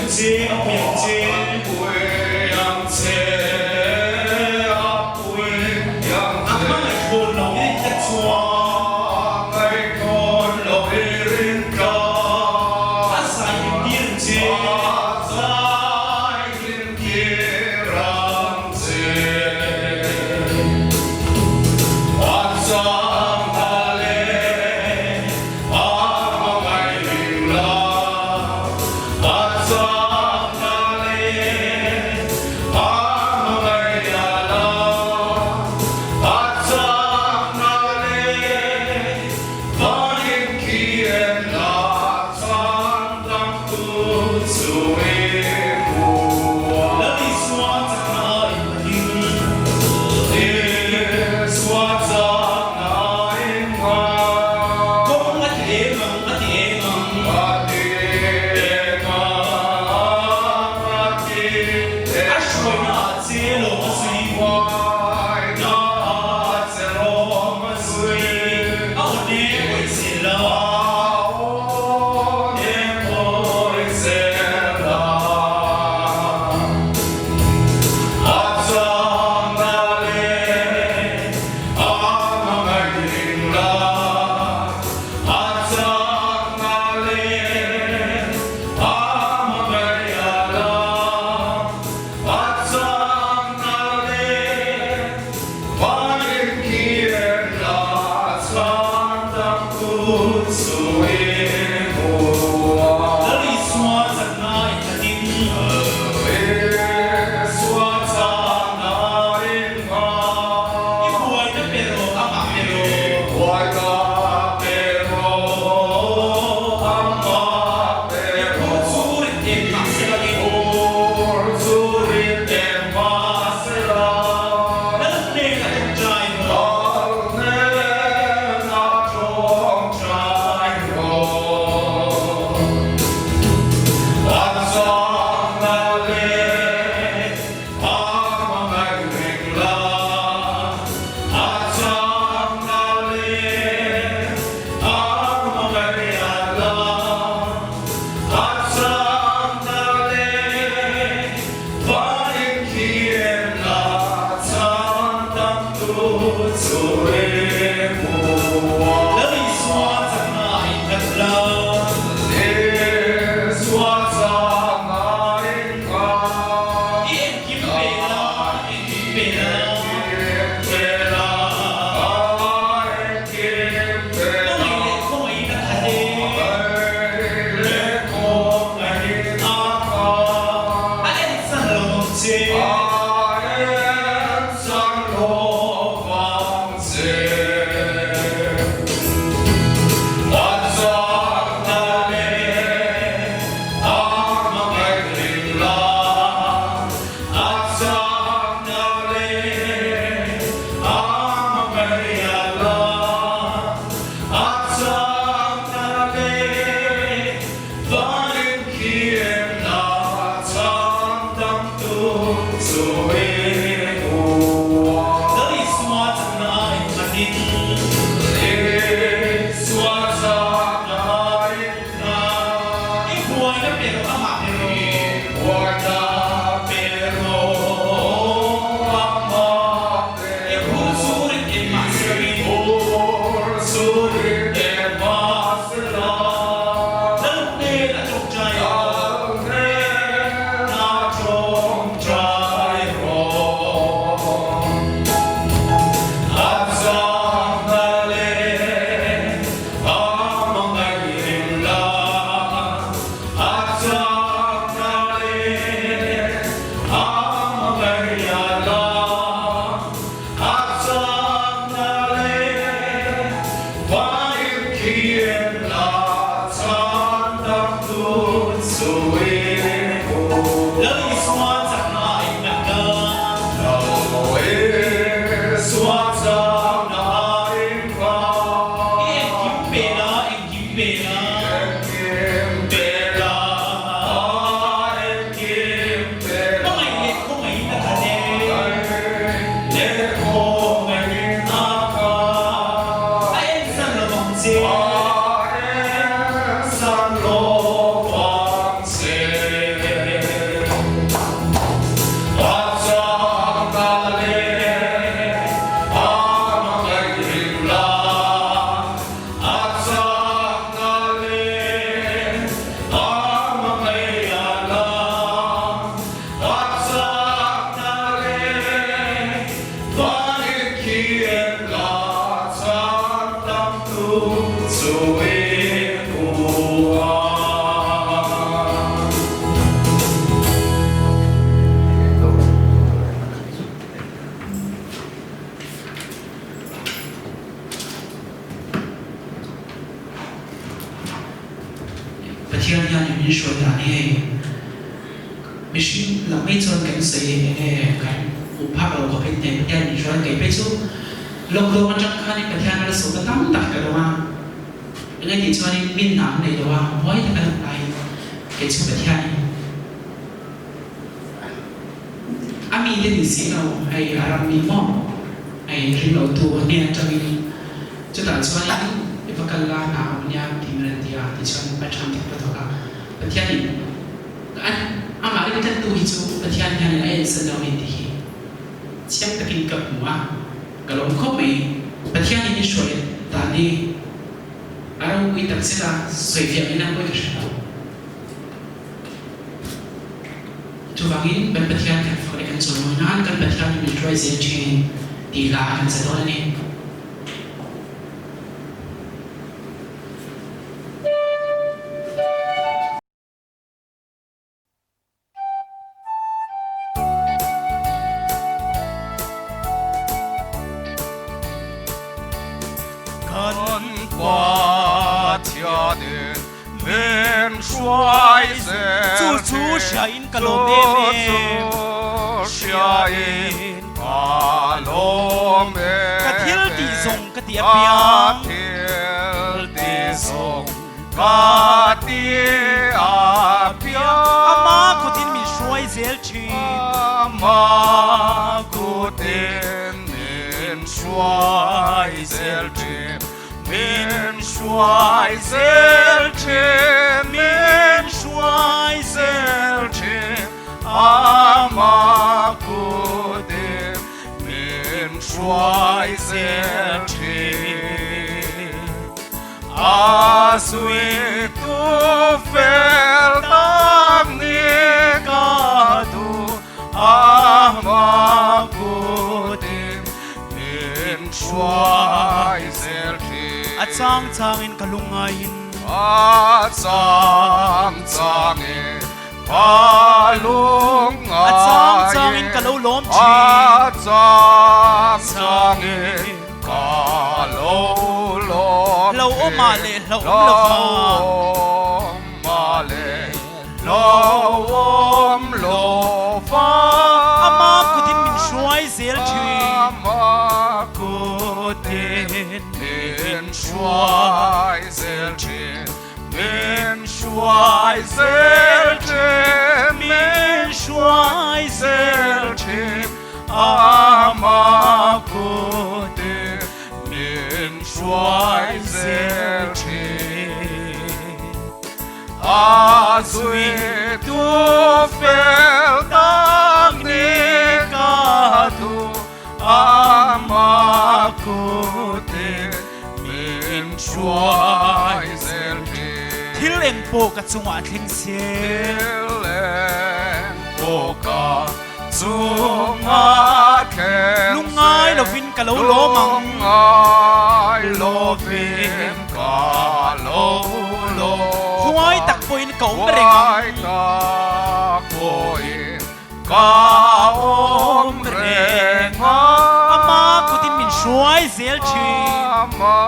Ang che, a pui ang che. A pui ang che, a pui ang che. A hmangaih thawn lo i rin tlat chuan. A hmangaih thawn lo i rin tlat. A zai hlim tir ang che. A zai hlim tir ang che. A chang ta le. A hmangaih ring la, a chak na le, a hmangaih a la, a chak na le, vanin khi en la, chan dang tu chu i hmu a. Lal Isua chakna a innghatin. Isua chakna a innghat. Kawng a ti eng ang, a ti eng ang. A ti eng ang, a ti eng ang. A hruaina ah che lawm a zui. Hruaina ah che lawm a zui. A aw ne pawi zel a. A aw ne pawi zel a. A changna leh a hmangaih ring la, a changna leh a hmangaih a la, a changna leh vanin khi em la, chhan tak tu chu i hmu a. Lal Isua chakna in khatin. Lal Isua chakna in khat. I buaina pe rawh, amah pe rawh. I buaina pe rawh, amah pe I phur rawh. chu rit em mahsela in. Phur chu rit em mahsela. Lal hnen a tawngtai rawh. Lal hnen a tawngtai rawh. A chakna leh a hmangaih reng la, a chakna leh a hmangaih a la, a chakna leh vanin khi em la, chhan tam tu chu i hmu a. Lal Isua chakna a innghat la. Lal Isua chakna a innghat. I engkim pe la, engkim pe la. Engkim pe la, engkim pe la. Khawngaih leh khawngaihin a khat e. Khawngaih leh khawngaihin a khat. A en san lo vang che. A en san lo vang che. A chakna leh a hmangaih ring la, a chakna leh a hmangaih a la, a chakna leh vanin khi em la, chhan tam tu chu i hmu a. Lal Isua chakna a innghatin. Isua chakna a innghat. I buaina pe rawh amah pe rawh. I buaina pe rawh amah pe I phur rawh. chu rit em mahse I phur chu rit em mahse la. Lal hnen a tawngtai rawh. Lal hnen a tawngtai rawh. A chakna leh a hmangaih ring la, a chakna leh a hmangaih a la, a chakna leh vain khi em la, chhan dang tu chu i hmu. Lal Isua chakna a innghat la. Lal Isua chakna a innghat. I engkim pe la, engkim pe la. Engkim pe la, engkim pe la. Hmangaih leh khawngaihin a khat e. Hmangaih leh khawngaihin a khat. A en san lo vang che. A en san lo vang che. hian min hruai dan hi hei mihring lam mai chuan kan sawi eng nge kan hmuh phak lo khawpin hei Pathian min hruai kei phei chu lockdown atang khanin Pathian malsawmna tam tak ka dawng a, eng nge tih chuanin min hna an nei lo a, buai taka dawng laiin kei chu Pathianin a mite ni si lo hei a ram mi maw hei ring lo tu a hnen atangin Chutah chuanin i va kal la hna awm nia tih min rawn ti a, tichuan pa ṭham tak ka thawk a. Pathianin an amah ring tlattu hi chu Pathian hianin a ensan lo a ni tih hi chiang takin ka hmu a, ka lawm khawp mai. Pathianin i hruai dan hi a ropui takzet a, sawifiah mai na pawi ka hre lo. Chuvangin kan Pathian kan fak leh kan chawimawi nan kan Pathianin min hruai zel ṭhin tih hla kan za dawn a ni. Kan Pathianin min hruai zel Chu chu hriain ka lawm em em. Chu chu hriain ka lawm em em. Ka thil tih zawng ka ti apiang. Ka thil tih zawng ka ti apiang. Ama kutin min hruai zel thin. Ama kutin min hruai zel thin. Min hruai zel thin, min hruai zel thin, Ama kutin min hruai zel thin. A zuitu fel tak ni ka duh, Ama kutin Min hruai zel thin. A chang changin ka lungaiin. A chang changin ka lungaiin. A chang changin ka lo lawm thin. A chang changin ka lo lawm thin. Hlauhawmah leh hlauhawm lova. Hlauhawmah leh Hlauhawm lova. Ama kutin min hruai zel thin. Ama kutin min hruai zel thin. Min hruai zel thin. Min hruai zel thin. Ama kutin min hruai zel thin. A zuitu fel tak ni ka duh, ama kutin min hruai zel thin. Thil eng pawh ka chungah a thleng se. Thil eng pawh ka chungah a thleng se. Lungngai lovin ka lo lawm ang. Lungngai lovin Ka lo lawm a. Huai tak pawhin ka awm reng ang. Huai tak pawhin ka awm reng ang. Ama kutin min hruai zel thin. Ama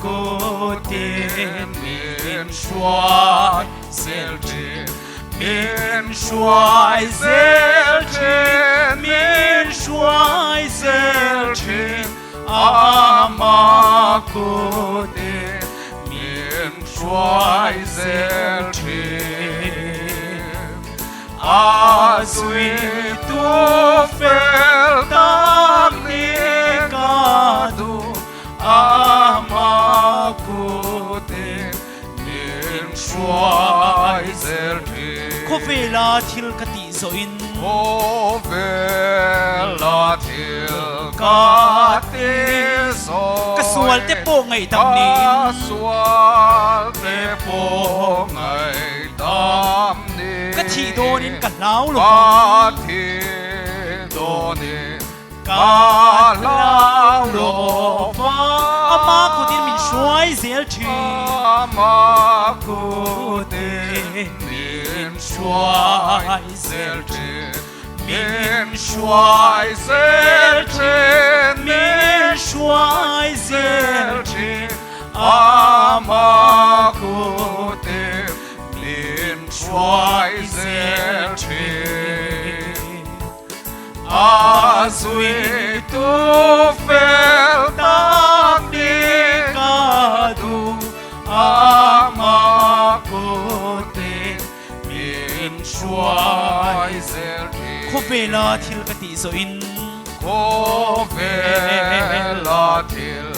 kutin min hruai zel thin. Min hruai zel thin. Min hruai zel thin. Ama kutin min hruai zel thin. A zuitu fel tak ni ka duh, Ama kutin min hruai zel thin. Khawvela thil ka tih zawhin. Khawvela thil ka tih zawhin. Ka sual te pawh ngaihdam niin. Ka sual te pawh ngaihdam niin. Ka thih dawnin ka hlau lo vang. Ka thih dawnin Ka hlau lo va. Ama kutin min hruai zel thin. Ama kutin min hruai zel thin. Min hruai zel thin. Min hruai zel thin. Ama kutin min. hruai zel thin. A zuitu fel tak ni ka duh ama kutin min hruai zel thin. Khawvela thil ka tih zawhin. Khawvela thil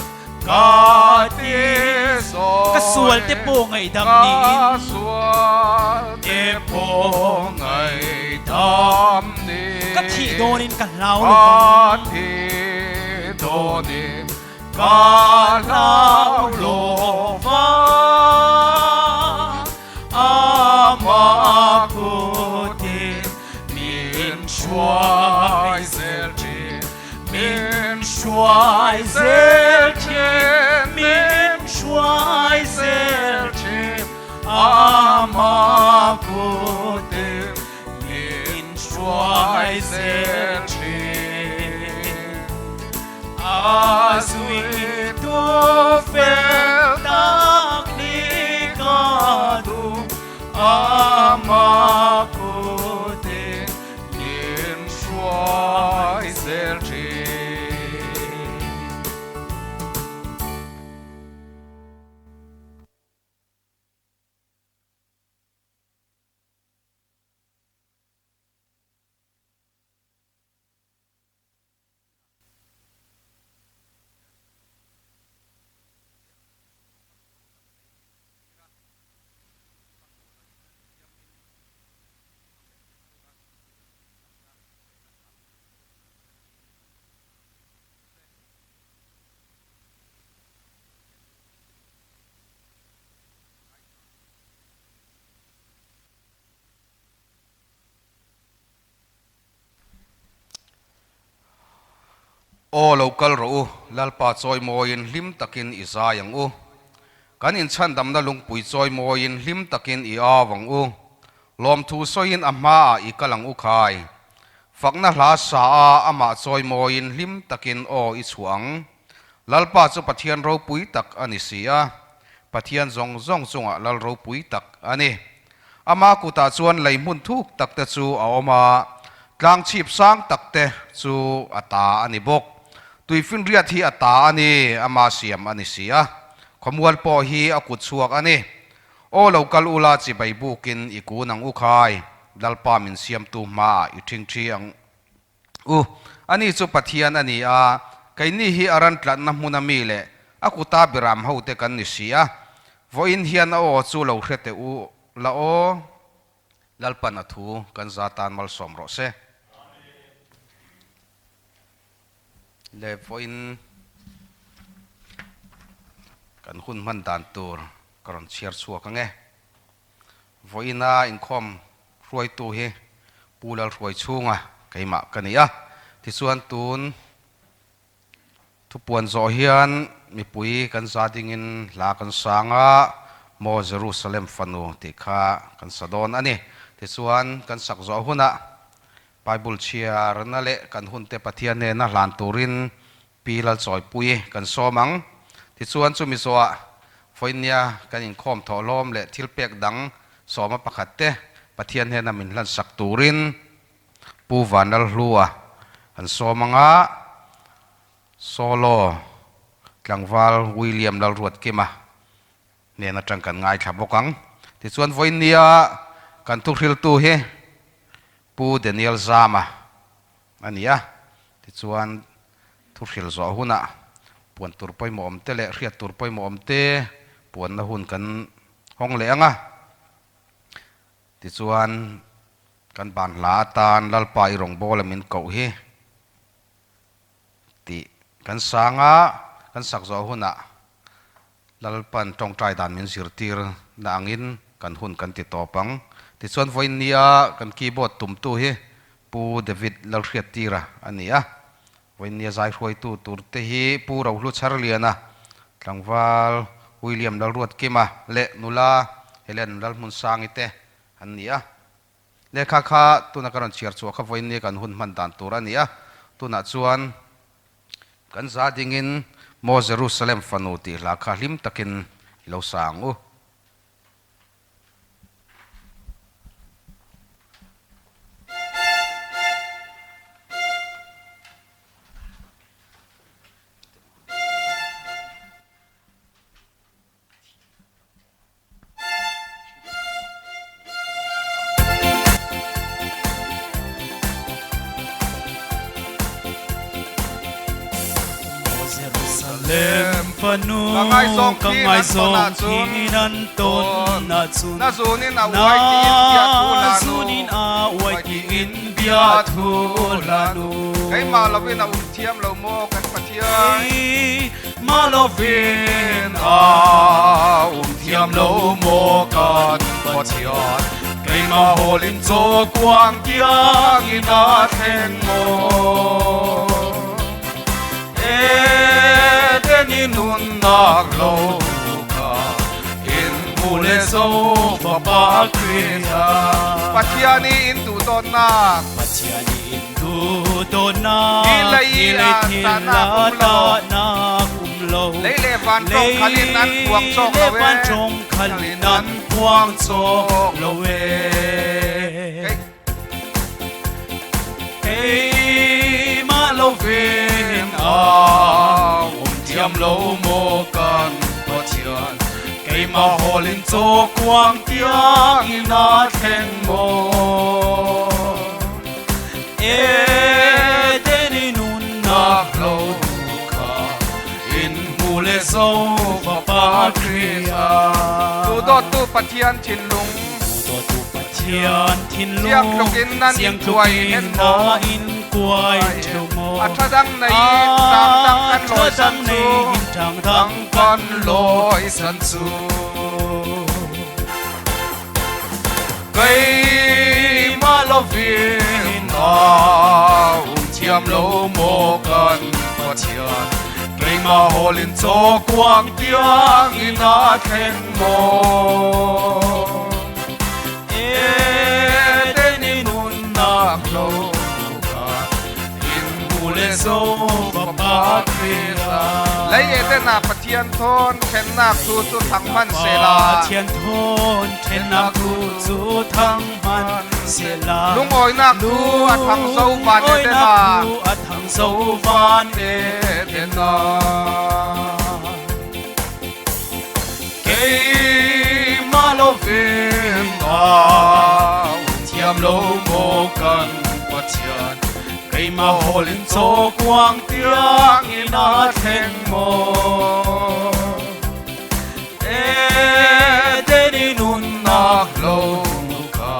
ka tih zawhin. Ka sual te pawh ngaihdam niin. Ka sual te pawh ngaihdam niin. Ka thih dawnin ka hlau lo vang. Ka thih dawnin ka hlau lo vang. Amah kutin min hruai zel thin, min hruai zel thin, min hruai zel thin. Amah kutin min hruai zel thin. A zuitu fel tak ni ka duh, ama kutin min hruai zel thin. Aw lo kal rawh u, Lalpa chawimawiin hlim takin i zai ang u. Kan inchhandamna lungpui chawimawiin hlim takin i au ang u. Lawmthu sawiin a hmaah i kal ang u khai. Fakna hla sa a amah chawimawiin hlim takin aw i chhuah ang. Lalpa chu Pathian ropui tak a ni si a, Pathian zawng zawng chungah Lal ropui tak a ni. Ama kutah chuan lei hmun thuk tak te chu a awm a, tlang chhip sang tak te chu a ta a ni bawk. Tuifinriat hi a ta a ni, ama siam a ni si a, khawmual pawh hi a kut chhuak a ni. Aw lo kal ula chibai bukin i kun ang u khai, Lalpa min siamtu hmaah i ṭhingṭhi ang U, ani chu Pathian a ni a, keini hi a ran tlatna hmuna mi leh a kuta biram hote kan ni si a, vawiin hian a aw chu lo hre teh u la aw, Lalpan a thu kan za tan malsawm rawh se. Le vawiin kan hun hman dan tur ka rawn chhiar chhuak ang e. Vawiina inkhawm hruaitu hi Pu Lalhruai chhunga keimah ka ni a, tichuan tun thupuan zawh hian mipui kan za dingin hla kan sang a, Maw Jerusalem fanu tih kha kan sa dawn a ni. Tichuan kan sak zawh hunah Bible chhiarna leh kan hunte Pathian hnena hlan turin Pi Lalchawipui kan sawm ang. Tichuan chumi zawhah Vawinia kan inkhawm thawhlawm leh thil pek dang sawma pakhat te Pathian hnena min hlansak turin Pu Vanlalhlua kan sawm ang a, Solo tlangval William Lalruatkima hnen atang kan ngaithla bawk ang. Tichuan Vawinia kan thuhriltu hi Pu Daniel Zama a ni a, tichuan thuhril zawh hunah puan tur pawimawh awm te leh hriat tur pawimawh awm te puanna hun kan hawng leh ang a, tichuan kan ban hla atan Lalpa i rawngbawla min koh hi tih kan sang a, kan sak zawh hunah Lalpan tawngtai dan min zirtir na angin kan hun kan ti tawp ang. Tichuan vawiin nia kan keyboard tumtu hi Pu David Lalhriattira a ni a. Vawiin nia zai hruaitu tur te hi Pu Rohlu Charliana, tlangval William Lalruatkima leh nula Helen Lalhmunsangi te an ni a. Lehkha kha tuna ka rawn chhiar chhuah kha vawiin nia kan hun hman dan tur a ni a. Tunah chuan Kan za dingin Maw Jerusalem fanu tih hla kha hlim takin i lo sa ang u. Fanu Ka ngaizawng ka khi nan ngaizawng tawn ahcun khi nan tawn ahcun Na zun in a uai tiin bia thu Na hlah nu. zun in a uai tiin bia thu hlah nu. Keimah loin a um thiam lo maw kan Pathian? Keimah loin a um thiam lo maw kan Pathian? Keimah hawl in cawkuang tiang in a thleng maw? Eden i nunnak lo kha in hmu le zo Fapa Khrih ah. Pathian i in duhdawtnak. Pathian i in duhdawtnak. Hi lei i Hi lei ah thil tahnak ah um lo. tahnak um lo. Lei le van tong khal in an phuang cawk Lei lo le e. van tong khal in an phuang cawk lo e. Kei Keimah lovin a um thiam lo maw kan Pathian? Keimah hawl in cawkuang tiang in a thleng maw? Eden i nunnak lo kha in hmu le zo Fapa Khrih ah. Duhdawttu Pathian thinlung. Dawtu Pathian thinlung Siang tluk in nan siang in kuai tluk in hen maw? na in kuai theu maw? A thadang nei tang dang kan lawi san thadang cu. nei tang dang Dang kan kan lawi san cu. Keimah lovin a um thiam lo maw kan Pathian? Keimah hawl in cawkuang tiang in a thleng maw? Eden i nunnak lo kha in hmu le zo Fapa Khrih ah. Lei Eden ah Pathian thawn ṭhennak thu cu thang hmanhsehla. Pathian thawn ṭhennak thu cu thang hmanhsehla. Lungawinak thu a thang zo van Eden ah. Lungawinak thu a thang zo van Eden ah. Keimah lovin a um thiam lo maw kan Pathian? Keimah hawl in cawkuang tiang in a thleng maw? Eden i nunnak lo kha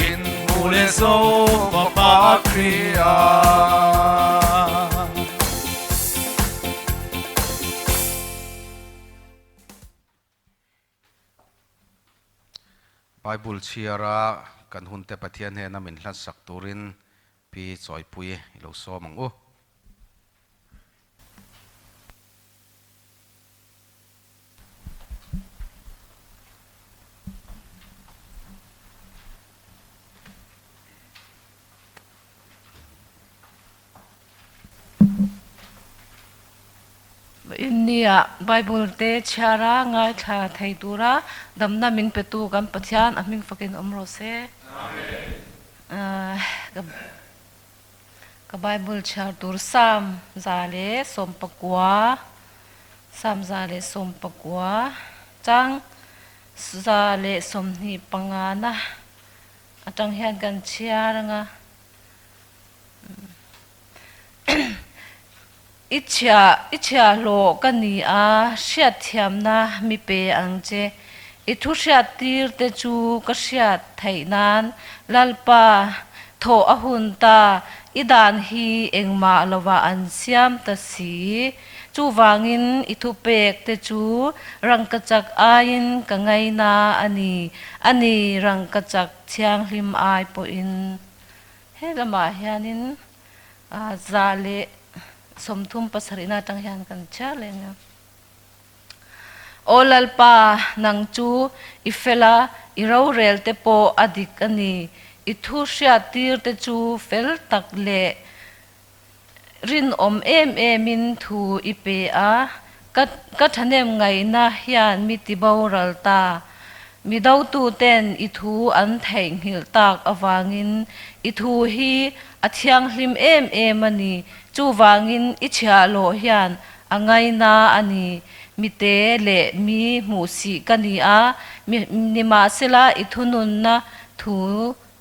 in hmu le zo Fapa Khrih ah. Bible chhiara kan hunte Pathian hnena min hlansak turin Pi Chawipui i lo sawm ang u. Innia Bible te chhiara ngaithla thei tura damna min petu kan Pathian a hming fakin awm rawh se. Ka Bible chhiar tur Psalm 119 Psalm 119 chang 125 na atang hian kan chhiar anga. I chhia, i chhiahhlawh ka ni a, hriatthiamna mi pe ang che. I thu hriattir te chu ka hriat theih nan Lalpa, thawh a hun ta, i dan hi engmah lovah an siam ta si. Chuvangin i thupek te chu rangkachak aiin ka ngaina a ni, a ni rangkachak thianghlim ai pawhin. He lamah hianin 137na atang hian kan chhiar leh nia. Aw Lalpa, nang chu i fel a, i rorel te pawh a dik a ni. I thu hriat tir te chu fel tak leh rinawm em emin thu i pe a. Ka ka thahnem ngaihna hian mi ti boral ta. Mi dotuten i thu an theihnghilh tak avangin i thu hi a thianghlim em em a ni. Chuvangin i chhiahhlawh hian a ngaina a ni. Mite leh mi hmuhsih ka ni a, mi nimahsela i thununna thu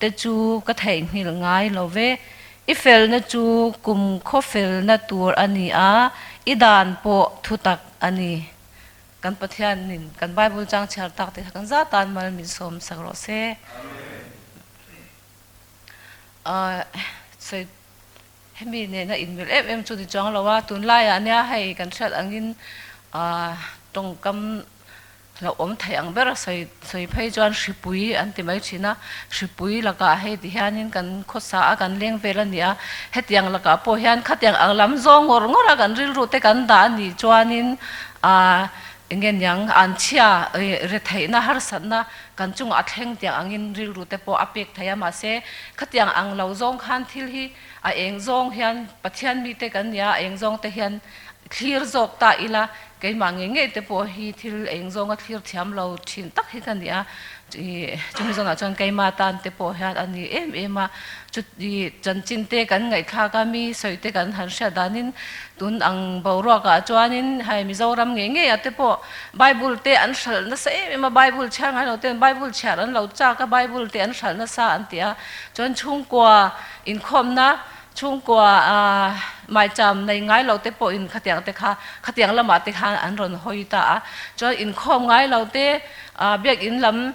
te chu ka theihnghilh ngai lo ve. I felna chu kum khaw felna tur a ni a, i dan pawh thutak a ni. Kan Pathianin kan Bible chang chhiar tak te kha kan za tan mal min sawm sak rawh se. Sawi hemi nena inmil em em chu ni chuang lo a, tunlaiah nia hei kan hriat angin tawngkam hlauhawm thei ang ber a sawi sawi phei chuan hripui an ti mai thin a, hripui lakah hei ti hianin kan khawsa a kan leng vel a ni a, hetiang lakah pawh hian khatiang ang lam zawng ngawr ngawr a kan rilru te kan dah a nih chuanin aah eng nge niang an chhia retheihna harsatna kan chungah a thleng tiang angin rilru te pawh a pek thei a, mahse khatiang ang lo zawng khan thil hi a eng zawng hian Pathian mite kan ni a, a eng zawng te hian thlir zawk ta ila Keimah ngei ngei te pawh hi thil eng zawnga thlir thiam lo thin tak hi ka ni a, chumi zawnah chuan keimah tan te pawh hian a ni em em a, chuti chanchin te kan ngaihthlak a, mi sawi te kan han hriat danin tun ang boruakah chuanin hei Mizoram ngei ngeiah te pawh Bible te an hralh nasa em em a, Bible chhiar ngai lo ten Bible chhiar an lo chak a, Bible te an hralh nasa an ti a, chuan chhungkua inkhawmna Chhungkua maicham nei ngai lo te pawhin khatiang te kha khatiang lamah te khan an rawn hawi ta a. Chuan inkhawm ngai lo te, biakinn lam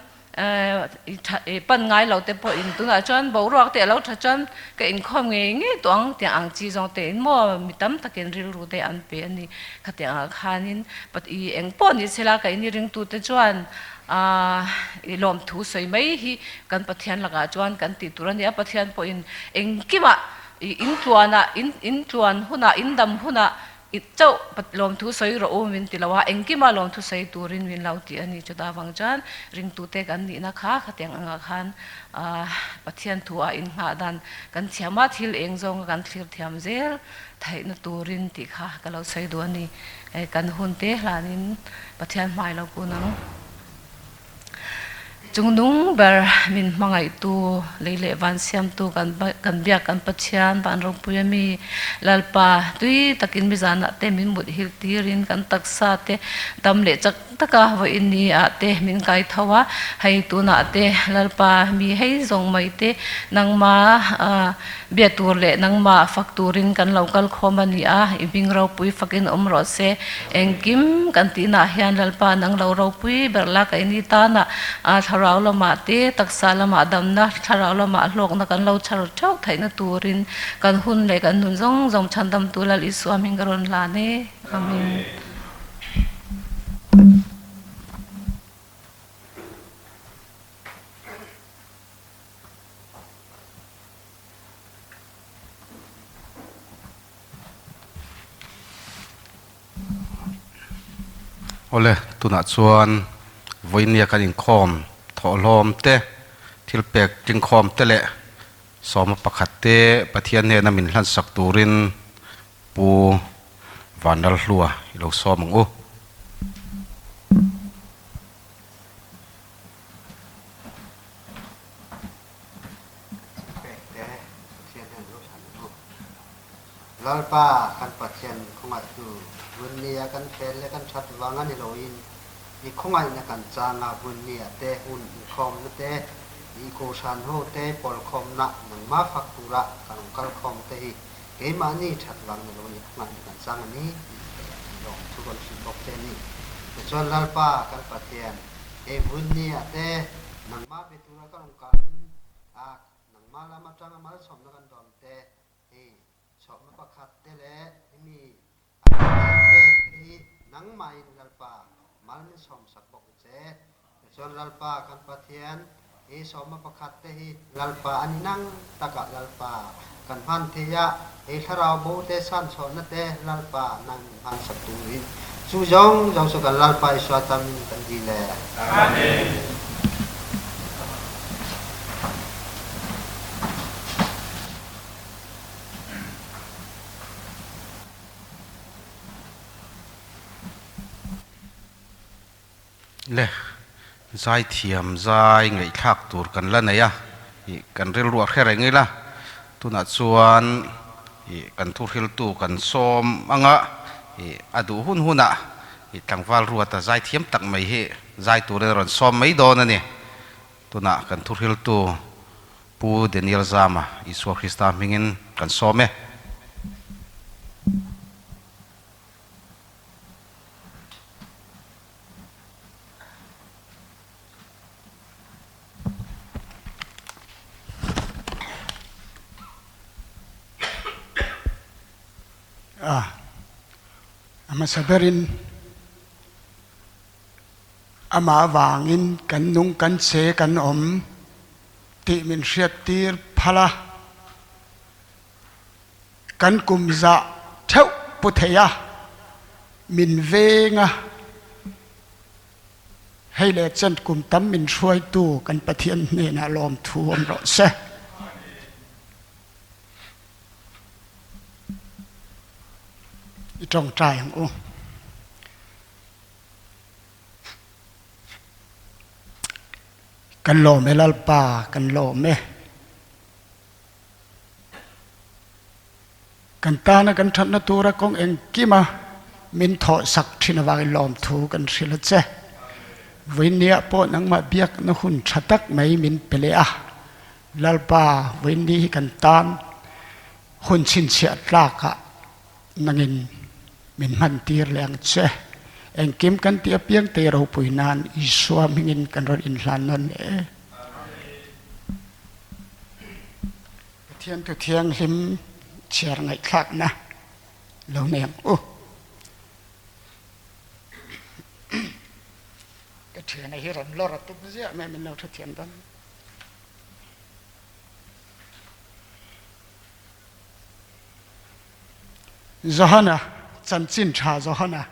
pan ngai lo te pawhin tunah chuan boruak te a lo tha chuan ka inkhawm ngei ngei tawh ang tiang ang chi zawng tein maw mi tam takin rilru te an pe a ni. Khatiang ah khanin eng pawh ni sela keini ringtute chuan I lawmthu sawi mai hi kan Pathian lakah chuan kan tih tur a ni a, Pathian pawhin engkimah i intluanah, intluan hunah, indam hunah i chauh lawmthu sawi rawh u min ti lo a, engkimah lawmthu sawi turin min lo ti a ni. Chuta vang chuan ringtute kan nihna kha khatiang angah khan Pathian thu ah inghah dan kan thiam a, thil eng zawnga kan thlir thiam zel theihna turin tih kha ka lo sawi duh a ni. Kan hun te hlanin Pathian hmai lo kun ang. Chungnung ber min hmangaihtu, lei leh van siamtu kan kan biak kan Pathian van ropui a mi Lalpa tui takin mizanah te min mut hil tirin kan taksa te dam leh chak taka vawiin ni ah te min kai tho a, hei tunah te Lalpa mi hei zawng mai te nangma Bia tur leh nangmah fak turin kan lo kal khawm a ni a, i hming ropui fakin awm rawh se. Engkim kan tihnah hian Lalpa nang lo ropui ber la keini tana thlarau lamah te, taksa lamah damna, thlarau lamah hlawkna kan lo chhar theuh theihna turin kan hun leh kan nun zawng zawng chhandamtu Lal Isua hming ka rawn hlan e. Amen. Awle, tunah chuan vawinia kan inkhawm thawhlawm te, thil pek tingkhawm te leh sawma pakhat te Pathian hnena min hlansak turin Pu Vanlalhlua i lo sawm ang u. Pek te Pathian hian lo thlan u. Lalpa kan Pathian khawngaihtu vunnia kan fel leh kan that vang a ni loin i khawngaihna kan chang a, vunnia te hun inkhawmna te, i kohhran ho te pawlkhawmna nangmah fak tura kan rawn kalkhawm te hi keimahni that vang ni loin i khawngaihna kan chang a ni tih te lawmthu kan hrilh bawk che a ni. Tichuan Lalpa kan Pathian Hei vunnia te nangmah be tura ka rawn kalin a nangmah lam atanga malsawmna kan dawn te hei chhawpna pakhat te leh hemi a kan pek te hi nangmahin Lalpa mal min sawmsak bawk ang che. Tichuan Lalpa kan Pathian hi sawmna pakhat te hi Lalpa a ni nang takah Lalpa kan hman thei a, hei thlarau bo te sanchhawhna te Lalpa nang min hmansak turin chu zawng zawng chu kan Lalpa Isua tamin kan dil e. Amen. Le, zaithiam zai ngaihthlak tur kan la nei a, ih kan rilruah hre reng ila, tunah chuan ih kan thuhriltu kan sawm anga ih a duh hun hunah ih tlangval ruata zaithiam tak mai hi zai turin a rawn sawm mai dawn a ni. Tunah kan thuhriltu Pu Daniel Zama Isua Krista hmingin kan sawm e. A a hmasa berin amah avangin kan nung kan che kan awm tih min hriattir phal a, kan kum zah theuh pu thei a, min veng a, hei leh chen kum tam min hruaitu kan Pathian hnenah lawmthu awm rawh se. I tawngtai ang u. Kan lawm e Lalpa, kan lawm e. Kan tana kan thatna tura kawng engkima min thawh sak thin avangin lawmthu kan hrilh a che. Vawinia pawh nangmah biakna hun tha tak mai min pe leh a. Lalpa, vawiin hi kan tan hun chhinchhiah tlakah nangin min hmantir leh ang che. Engkim kan tih apiang te ropui nan Isua hmingin kan rawn inhlan nawn leh e. Pathian thu thianghlim chhiar ngaihthlakna lo nei ang u. Ka thiana hi rawn lawr a tum ziah mai min lo hrethiam dawn. Johana chanchin tha Johana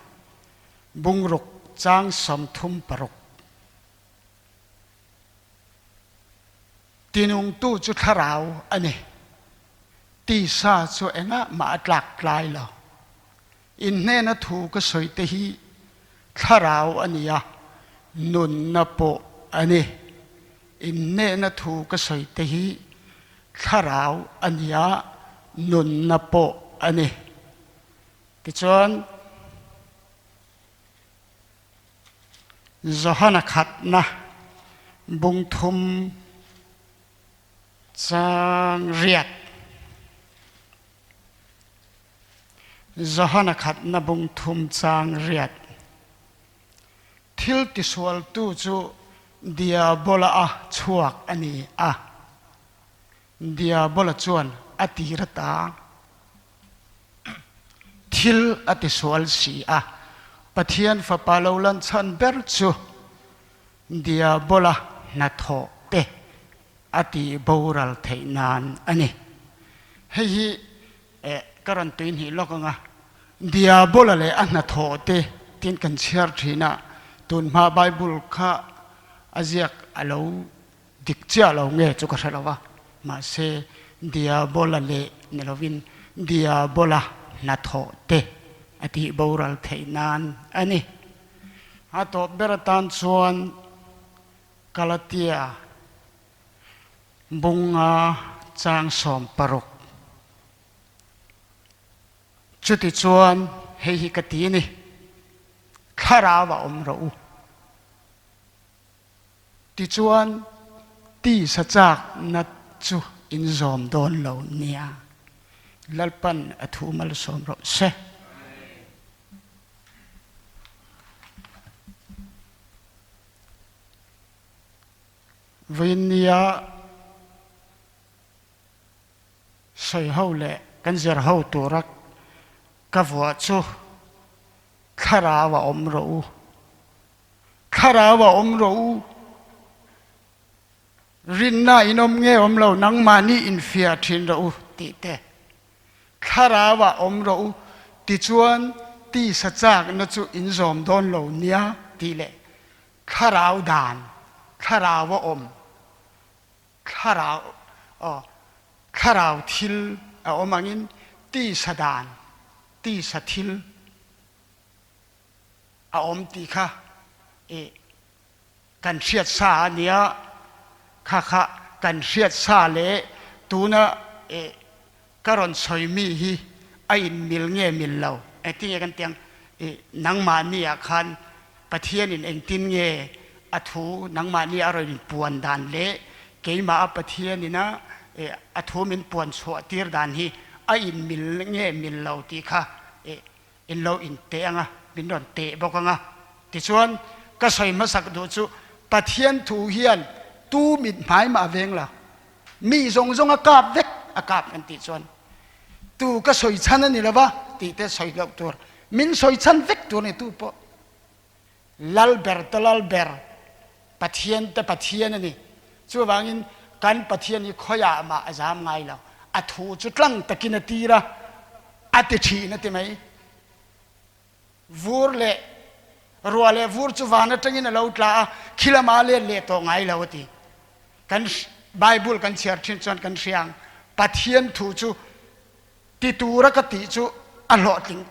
bungruk chang 36 Tinungtu chu thlarau a ni. Tisa chu engah mah a tlak tlai lo. In hnena thu ka sawi te hi thlarau a ni a, nunna pawh a ni. In hnena thu ka sawi te hi thlarau a ni a, nunna pawh a ni. Tichuan, Johana khatna bung thum chang riat. Johana khatna bung thum chang riat. Thil tisualtu chu Diabola a chhuak a ni a. Diabola chuan a tir ata thil a tisual si a. Pathian Fapa lo lan chhan ber chu Diabola hnathawh te a tih boral theih nan a ni. Hei hi eh ka rawn tui hnih lawk ang a, Diabola leh a hnathawh te tin kan chhiar thin a, tun hma Bible kha a ziak a lo dik chiah lo nge chu ka hre lo va, mahse Diabola leh ni lovin Diabola hnathawh te a tih boral theih nan a ni. A tawp ber atan chuan Galatia bunga chang 60 chuti chuan hei hi ka ti a ni, Thlarau a awm rawh u. Tichuan tisa chakna chu in zawm dawn lo nia. Lalpan a thu malsawm rawh se. Vawiinnia sawiho leh kan zirho tura ka vuah chu thlarau a awm rawh u. Thlarau a awm rawh u. Rinna in awm nge awm lo nangmahni infiah thin rawh u tih te. Thlarau ah awm rawh u tichuan tisa chakna chu in zawm dawn lo nia tih leh thlarau dan, thlarau a awm, thlarau aw thlarau thil a awm angin tisa dan, tisa thil a awm tih kha i kan hriat sa a nia, kha kha kan hriat sa leh tuna i ka rawn sawi mi hi a in mil nge mil lo engtin nge kan ti ang i nangmahni ah khan Pathianin engtin nge a thu nangmahni a rawn in puan dan leh keimah a Pathianin a a thu min puan chhuah tir dan hi a in mil nge mil lo tih kha i in lo in teh ang a, min rawn teh bawk ang a. Tichuan, ka sawi hmasak duh chu Pathian thu hian tu mit hmai mah a veng lo. Mi zawng zawng a kap vek a kap kan tih chuan tu ka sawi chhan a ni lo va. tih te sawi loh tur, min sawi chhan vek tur ni tu pawh. Lal ber te lal ber, Pathian te Pathian a ni. Chuvangin kan Pathian hi khawiah mah a zam ngai lo. A thu chu tlang takin a tir a, a ti thin a ti mai. Vur leh ruah leh vur chu van atangin a lo tla a, khi lamah a let leh tawh ngai lo a ti. Kan Bible kan chhiar thin chuan kan hria ang, Pathian thu chu ti tura ka tih chu a hlawhtling,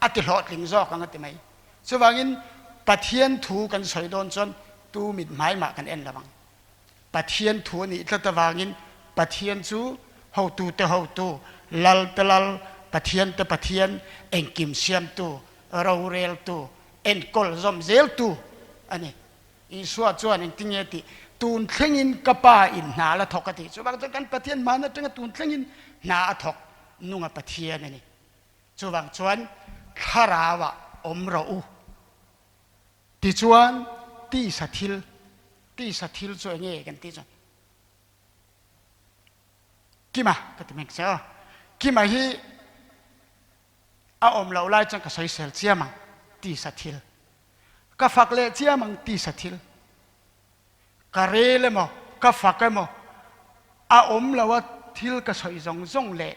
a ti hlawhtling zawk ang a ti mai. Chuvangin Pathian thu kan sawi dawn chuan tu mit hmai mah kan en lo ang. Pathian thu a nih tlat avangin Pathian chu hotute hotu, lalte lal, Pathiante Pathian, engkim siamtu, roreltu, enkawl zawm zeltu a ni. Isua chuan engtinge tih, Tun thlengin ka Pa in hna a la thawk a tih. Chuvang chuan kan Pathian hman atanga tun thlengin hna a thawk nunga Pathian a ni. Chuvang chuan thlarauah awm rawh u. Tichuan tisa thil, tisa thil chu enge kan tih chuan Kima ka ti mek che aw. Kima hi a awm loh lai chuan ka sawisel chiam ang tisa thil. Ka fak leh chiam ang tisa thil. Ka rel emaw, ka fak emaw a awm lo a thil ka sawi zawng zawng leh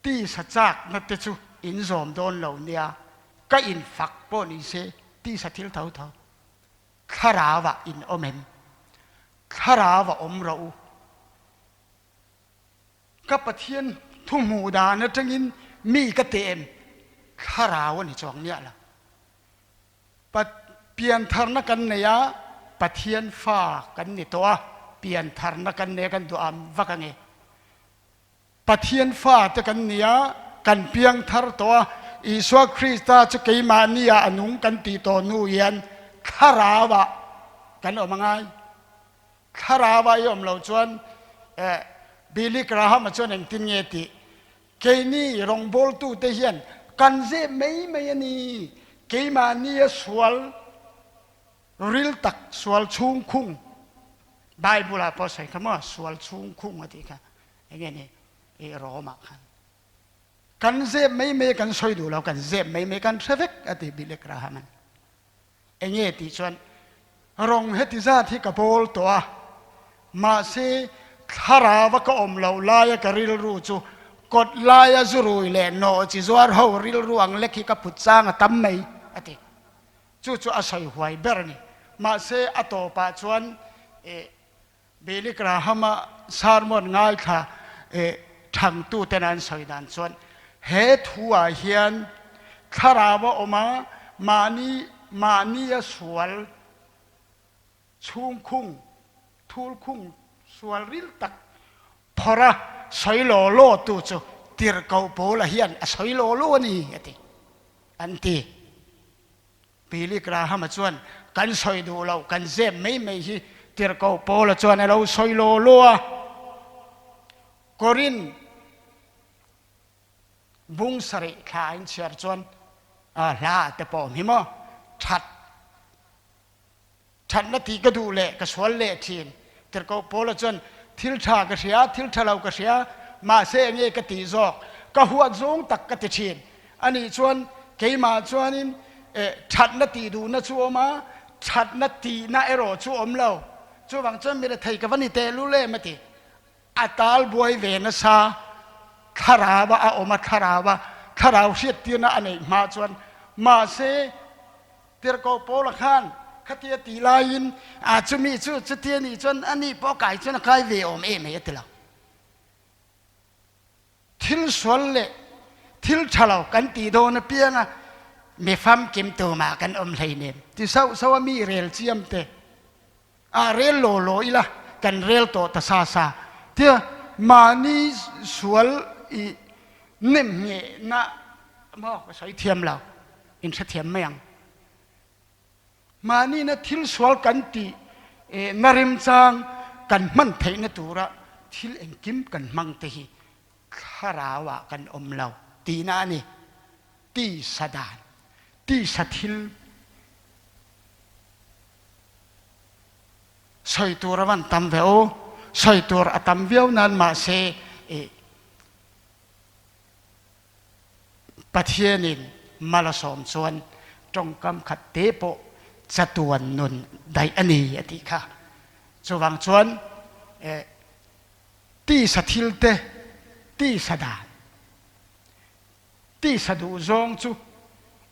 Tisa chakna te chu in zawm dawn lo nia, ka in fak pawh ni se tisa thil tho tho. Thlarau ah in awm em? Thlarau ah awm rawh u. Ka Pathian thu hmuh dan atangin mi ka teh em? Thlarau a ni chuang miah lo. Pa piantharna kan nei a, Pathian fa kan ni tawh a, piantharna kan nei a kan duh am vak ange. Pathian fate kan ni a, kan piang thar tawh a, Isua Krista chu keimahni ah a nung kan tih tawh hnu hian thlarau ah kan awm a ngai. Thlarau ah i awm loh chuan eh Billy Graham-a chuan engtin nge tih? Keini rawngbawltute hian kan zep mai mai a ni, keimahni a sual ril tak sual chhungkhung, Bible ah pawh sawi kha maw sual chhungkhung a tih kha. Enge ni i Rome ah khan kan zep mai mai kan sawi duh lo kan zep mai mai kan hre vek a ti Billy Graham an enge tih chuan rawng heti zat hi ka bawl tawh a mahse thlarau a ka awm loh laia ka rilru chu kawt laia zurui leh nawh chi zuar ho rilru ang lek hi ka put chang a tam mai a ti chu chu a sawi huai ber a ni mahse a tawpah chuan Billy Graham-a sermon ngaithla thangtuten an sawi dan chuan he thu-ah hian thlarau a awm a, mahni mahnia sual chhungkhung, thulkhung sual ril tak phawrh a sawi law law tu chu tirhkoh Paula hian a sawi law law a ni a ti, an ti. Billy Graham-a chuan, Kan sawi duh loh, kan zep mai mai hi Tirhkoh Paula chuan a lo sawi law law a. Korin bung sarih thla a inchhiar chuan hla te pawh awm hi maw? That thatna tih ka duh leh ka sual leh thin. Tirhkoh Paula chuan, Thil tha ka hria, thil tha lo ka hria, mahse enge ka tih zawk? Ka huat zawng tak ka ti thin. Anih chuan keimah chuanin thatna tih duhna chu awm a, thatna tihna erawh chu awm lo. Chuvang chuan mi rethei ka va ni teh lul em a ti. A tal buai ve nasa, thlarau a awm a, thlarau a thlarau hriattirna a neih hma chuan mahse Tirhkoh Paula khan khatia ti laiin a chumi chu chutia nih chuan a nih pawh kai chuan a kai ve awm em hei a ti lo. Thil sual leh thil tha lo kan tih dawn apianga mi famkim tumah kan awm hleinem ti sauh sauh a mi rel chiam te a rel law law ila kan rel tawh ta sa sa tia mahni sual i nem nghehna maw ka sawi thiam lo in hrethiam mai ang mahni na thil sual kan tih na remchang kan hman theihna tura thil engkim kan hmang te hi thlarau ah kan awm lo tihna a ni tisa dan tisa thil Sawi tur a van tam ve u. Sawi tur a tam viau nan mahse i Pathianin mal a sawm chuan tawngkam khat te pawh chatuan nun daih a ni a tih kha. Chuvang chuan tisa thil te, tisa dan, tisa duh zawng chu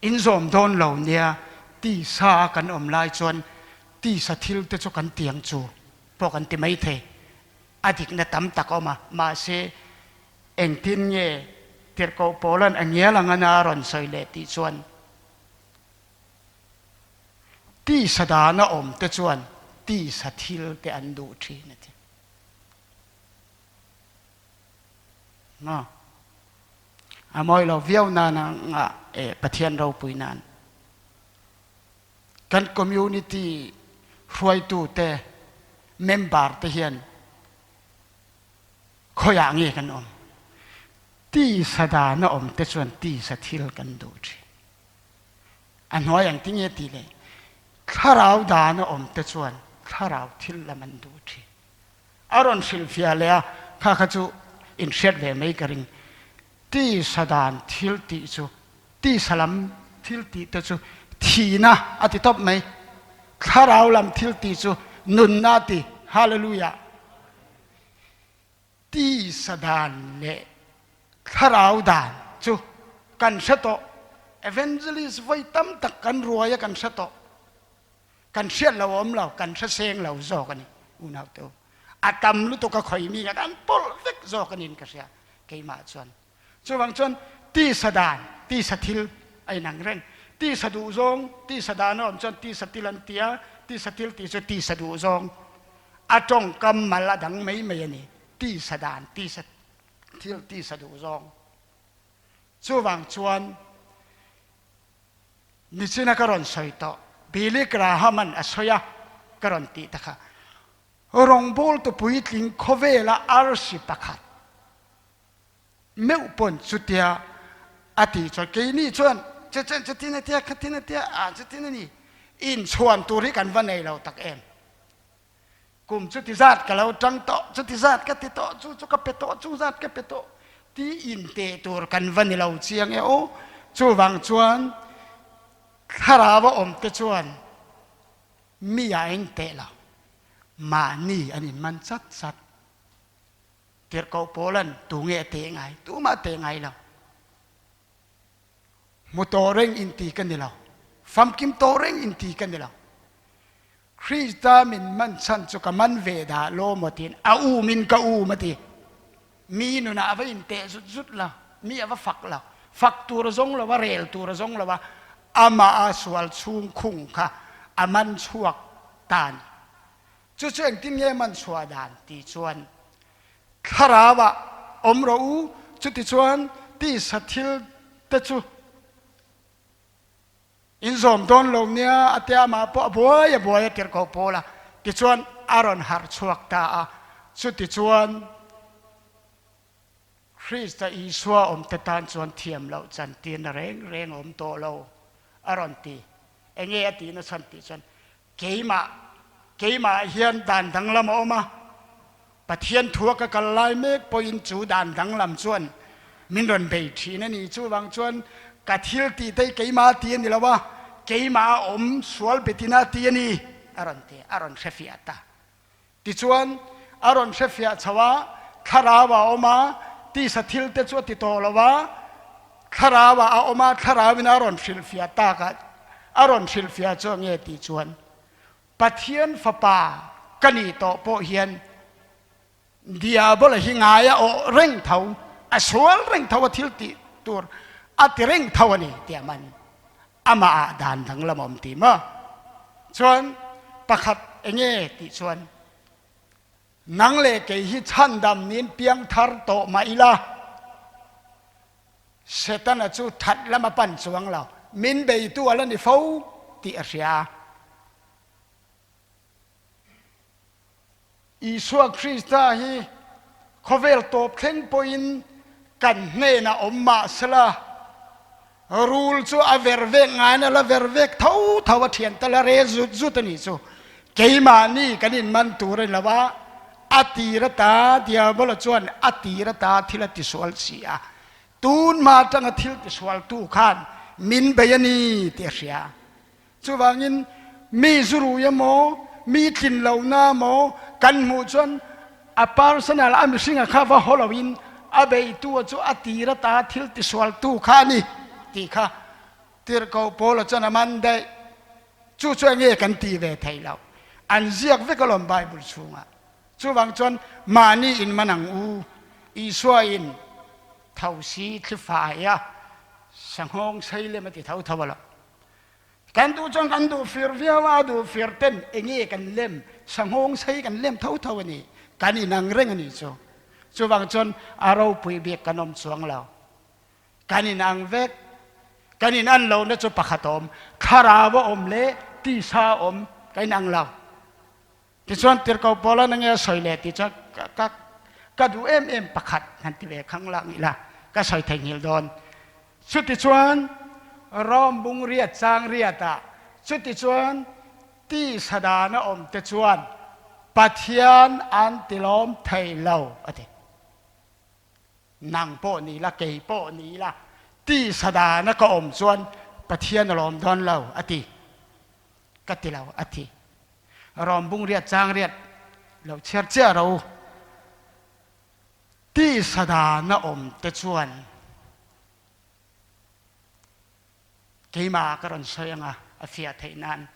in zawm dawn lo nia, tisa a kan awm lai chuan tisa thil te chu kan tiang chu pawh kan ti mai thei. A dikna tam tak a awm a, mahse engtin nge Tirhkoh Paula'n a ngial ang ana a rawn sawi leh tih chuan tisa dana awm te chuan tisa thil te an duh thin a ti. Maw? A mawi lo viau nan anga e Pathian ropui nan kan community hruaitu te member te hian Khawiah nge kan awm? Tisa dan a awm te chuan tisa thil kan duh thin. A hnuai ang ti nge tih leh thlarau dan a awm te chuan thlarau thil lam an duh thin. A rawn hrilhfiah leh a, kha kha chu inhriat ve mai ka ring. Tisa dan thil tih chu tisa lam thil tih te chu thihna a ti tawp mai. Thlarau lam thil tih chu nunna a ti. Hallelujah! Tisa dan leh thlarau dan chu kan hre tawh. Evangelist vawi tam tak kan ruai a kan hre tawh. Kan hriat lo a awm lo, kan hre seng lo zawk a ni unau te u. A tam lutuk a khawi mi kha kan pawlh vek zawk a niin ka hria keimah chuan. Chuvang chuan tisa dan, tisa thil a inang reng. Tisa duhzawng, tisa dan a awm chuan tisa til an ti a, tisa til tih chu tisa duhzawng. A tawngkam mal a dang mai mai a ni. Tisa dan, tisa thil, tisa duhzawng. Chuvang chuan nichina ka rawn sawi tawh, Billy Graham-a'n a sawi a, ka rawn tih ta kha. Rawngbawltu puitling khawvela arsi pakhat. Meuh pawn chutia a tih chuan keini chuan che chen chutin a tia khatin a tia ah chutin a ni inchhuan tur hi kan va nei lo tak em. Kum chuti zat ka lo tang tawh chuti zat ka ti tawh chu chu ka pe tawh chu zat ka pe tawh ti inteh tur kan va ni lo chiang e aw. Chuvang chuan thlarau a awm te chuan mi a engteh lo mahni an inman chat chat. Tirhkoh Paula'n tu nge a teh ngai? Tumah a teh ngai lo. Hmu tawh reng inti ka ni lo. Famkim tawh reng inti ka ni lo. Krista min man chhan chu ka man ve dah law maw tiin a um in ka um a ti. Mi nunah a va inteh zut zut lo. Mi a va fak lo. Fak tur a zawng lo a, rel tur a zawng lo a, amah a sual chhung khung kha a man chhuak ta a ni. Chu chu engtin nge man chhuah dan ti chuan thlarau ah awm rawh u, chutichuan tisa thil te chu in zawm dawn lo nia a tia amah pawh a buai a buai a tirh ko pawl a, tichuan a rawn harh chhuak ta a, chutichuan Krista Isua awm te tan chuan thiam loh chantirna reng reng a awm tawh lo a rawn ti. Enge a tihna chhan tih chuan Keimah, keimah hian dan danglam a awm a, Pathian thua ka kal lai mek pawhin chu dan danglam chuan min rawn bei thin a ni. Chuvang chuan ka thil tih te hi keimah a ti a ni lo a, keimah a awm sual betin a ti a ni, a rawn ti, a rawn hrefiah ta. Tichuan, a rawn hrefiah chho a, thlarau a awm a, tisa thil te chu a ti tawh lo a, thlarau ah a awm a, thlarau in a rawn hrilhfiah tak a, a rawn hrilhfiah chu enge tih chuan, Pathian fapa ka nih tawh pawh hian Diabola hi ngai a awh reng tho, a sual reng tho a thil tih tur a ti reng tho a ni tih a man. Amah ah dan danglam a awm ti maw? Chuan pakhat enge tih chuan nang leh kei hi chhandam niin piangthar tawh mah ila Setana chu that lam a pan chuang lo, min beitu a la ni fo tih a hria. Isua Krista hi khawvel tawp thleng pawhin kan hnenah awm mah sela, rul chu a ver vek ngaiin a la ver vek tho tho a, thiante la rel zut zut a nih chu. Keimahni kan inman tur a ni lo a, a tir ata Diabola chuan a tir ata thil a tisual si a. Tun hma atanga thil tisualtu khan min bei a ni tih a hria. Chuvangin mi zurui emaw, mi tlin lohna emaw kan hmuh chuan a personal a mihringa kha va haw loin a beitu chu a tir ata thil tisualtu kha a ni tih kha Tirhkoh Paula chuan a man daih. Chu chu enge kan ti ve thei lo. An ziak vek alawm Bible chhungah. Chuvang chuan mahni in man ang u. Isua in thosi thli fai a, sanghawng sei lem a ti tho tho alawm. Kan duh chuan kan duh fir viau a, a duh fir ten enge kan lem, sanghawng sei kan lem tho tho a ni. Kan inang reng a nih chu. Chuvang chuan a ropui bik kan awm chuang lo. Kan inang vek. Kan in an lohna chu pakhat a awm. Thlarau a awm leh tisa a awm kan inang lo. Tichuan Tirhkoh Paula na nge a sawi leh tih chuan ka ka ka duh em em pakhat han ti ve khang lang ila ka sawi theihnghilh dawn. Chutichuan Rom bung riat chang riatah chutichuan tisa dan a awm te chuan Pathian an tilawm thei lo a ti. Nang pawh ni la, kei pawh ni la, tisa dana ka awm chuan Pathian a lawm dawn lo a ti. Ka ti lo a ti. Rom bung riat chang riat lo chhiar chiah ro u. Tisa dana awm te chuan keimah ka rawn sawi anga a fiah theih nan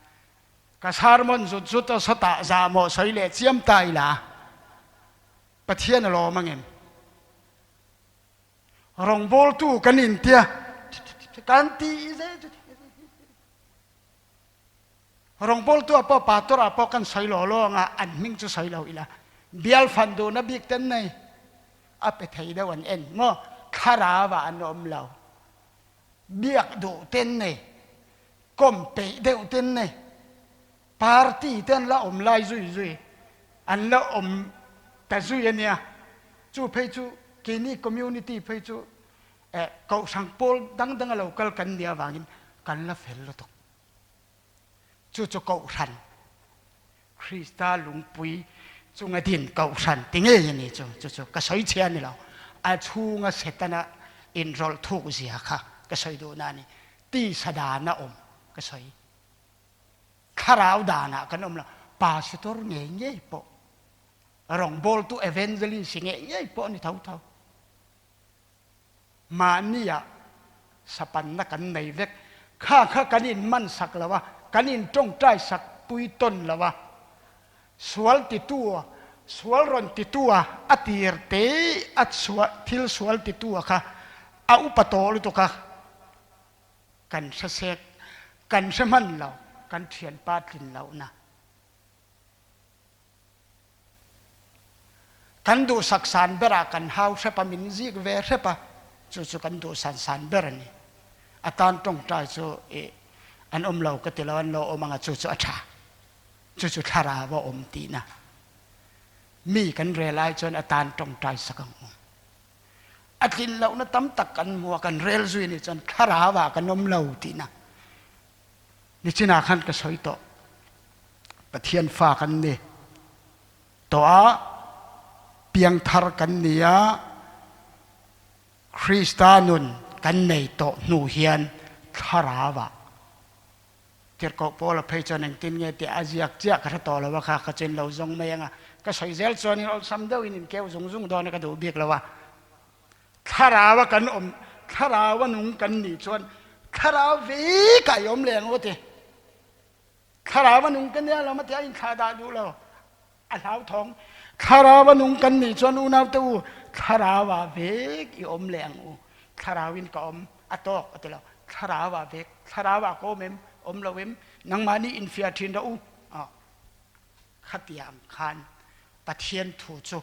ka sermon zut zut a sawtah zahmawh sawi leh chiam ta ila Pathian a lawm angem? Rawngbawltu kan intia kan ti ze Rawngbawltu ah pawh pastor ah pawh kan sawi law law anga an hming chu sawi lo ila bial fan duhna bik ten nei a pe thei deuh an en maw thlarau ah an awm lo biak duh ten nei kawm peih deuh ten nei Party te an la awm lai zui zui an la awm ta zui a nia. Chu phei chu keini community phei chu eh kohhran pawl dang dang a lo kal kan nih avangin kan la fel lutuk. Chu chu kohhran Krista lungpui chunga din kohhran ti ngei a ni chu. Chu chu ka sawi chhia a ni lo. A chhunga Setana inrawlh thuk zia kha ka sawi duhna a ni. Tisa dan a awm ka sawi. Thlarau danah kan awm lo. Pastor ngei ngei pawh, rawngbawltu evangelist ngei ngei pawh a ni tho tho. Mahni ah sapanna kan nei vek. Kha kha kan in man sak lo a, kan in tawngtai sak pui tawn lo a. Sual titu a, sual rawn titu a, a tir te a thil sual titu a kha a upa tawh lutuk a. Kan hre sek, kan hre hman lo, kan thianpa tlin lohna. Kan duhsak san berah kan hau hrep a, min zik ve hrep a, chu chu kan duhsan san ber a ni. A tan tawngtai chu i an awm lo ka ti lo, an lo awm anga chu chu a tha. Chu chu thlarau a awm tihna. Mi kan rel ai chuan a tan tawngtai sak ang u. A tlin lohna tam tak kan hmu a, kan rel zui nih chuan thlarau ah kan awm lo tihna. Nichinah khan ka sawi tawh. Pathian fa kan ni tawh a, piangthar kan ni a, Krista nun kan nei tawh hnu hian thlarau ah Tirhkoh Paula phei chuan engtin nge tih a ziak chiah ka hre tawh lo a kha ka chin lo zawng mai anga ka sawi zel chuanin awlsam deuhin in keu zung zung dawn a ka duh bik lo a. Thlarau a kan awm, thlarau a nung kan nih chuan thlarau ve ka i awm leng aw ti. Thlarau a nung ka nia lo ma ti a inthlah dah duh lo. A hlauthawng. Thlarau a nung kan nih chuan unau te u, thlarau ah vek i awm leh ang u. Thlarau in ka awm, a tawk a ti lo. Thlarau ah vek, thlarau ah ka awm em, awm lo em, nangmah nih in fiah thin rawh u. Khatiang khan Pathian thu chu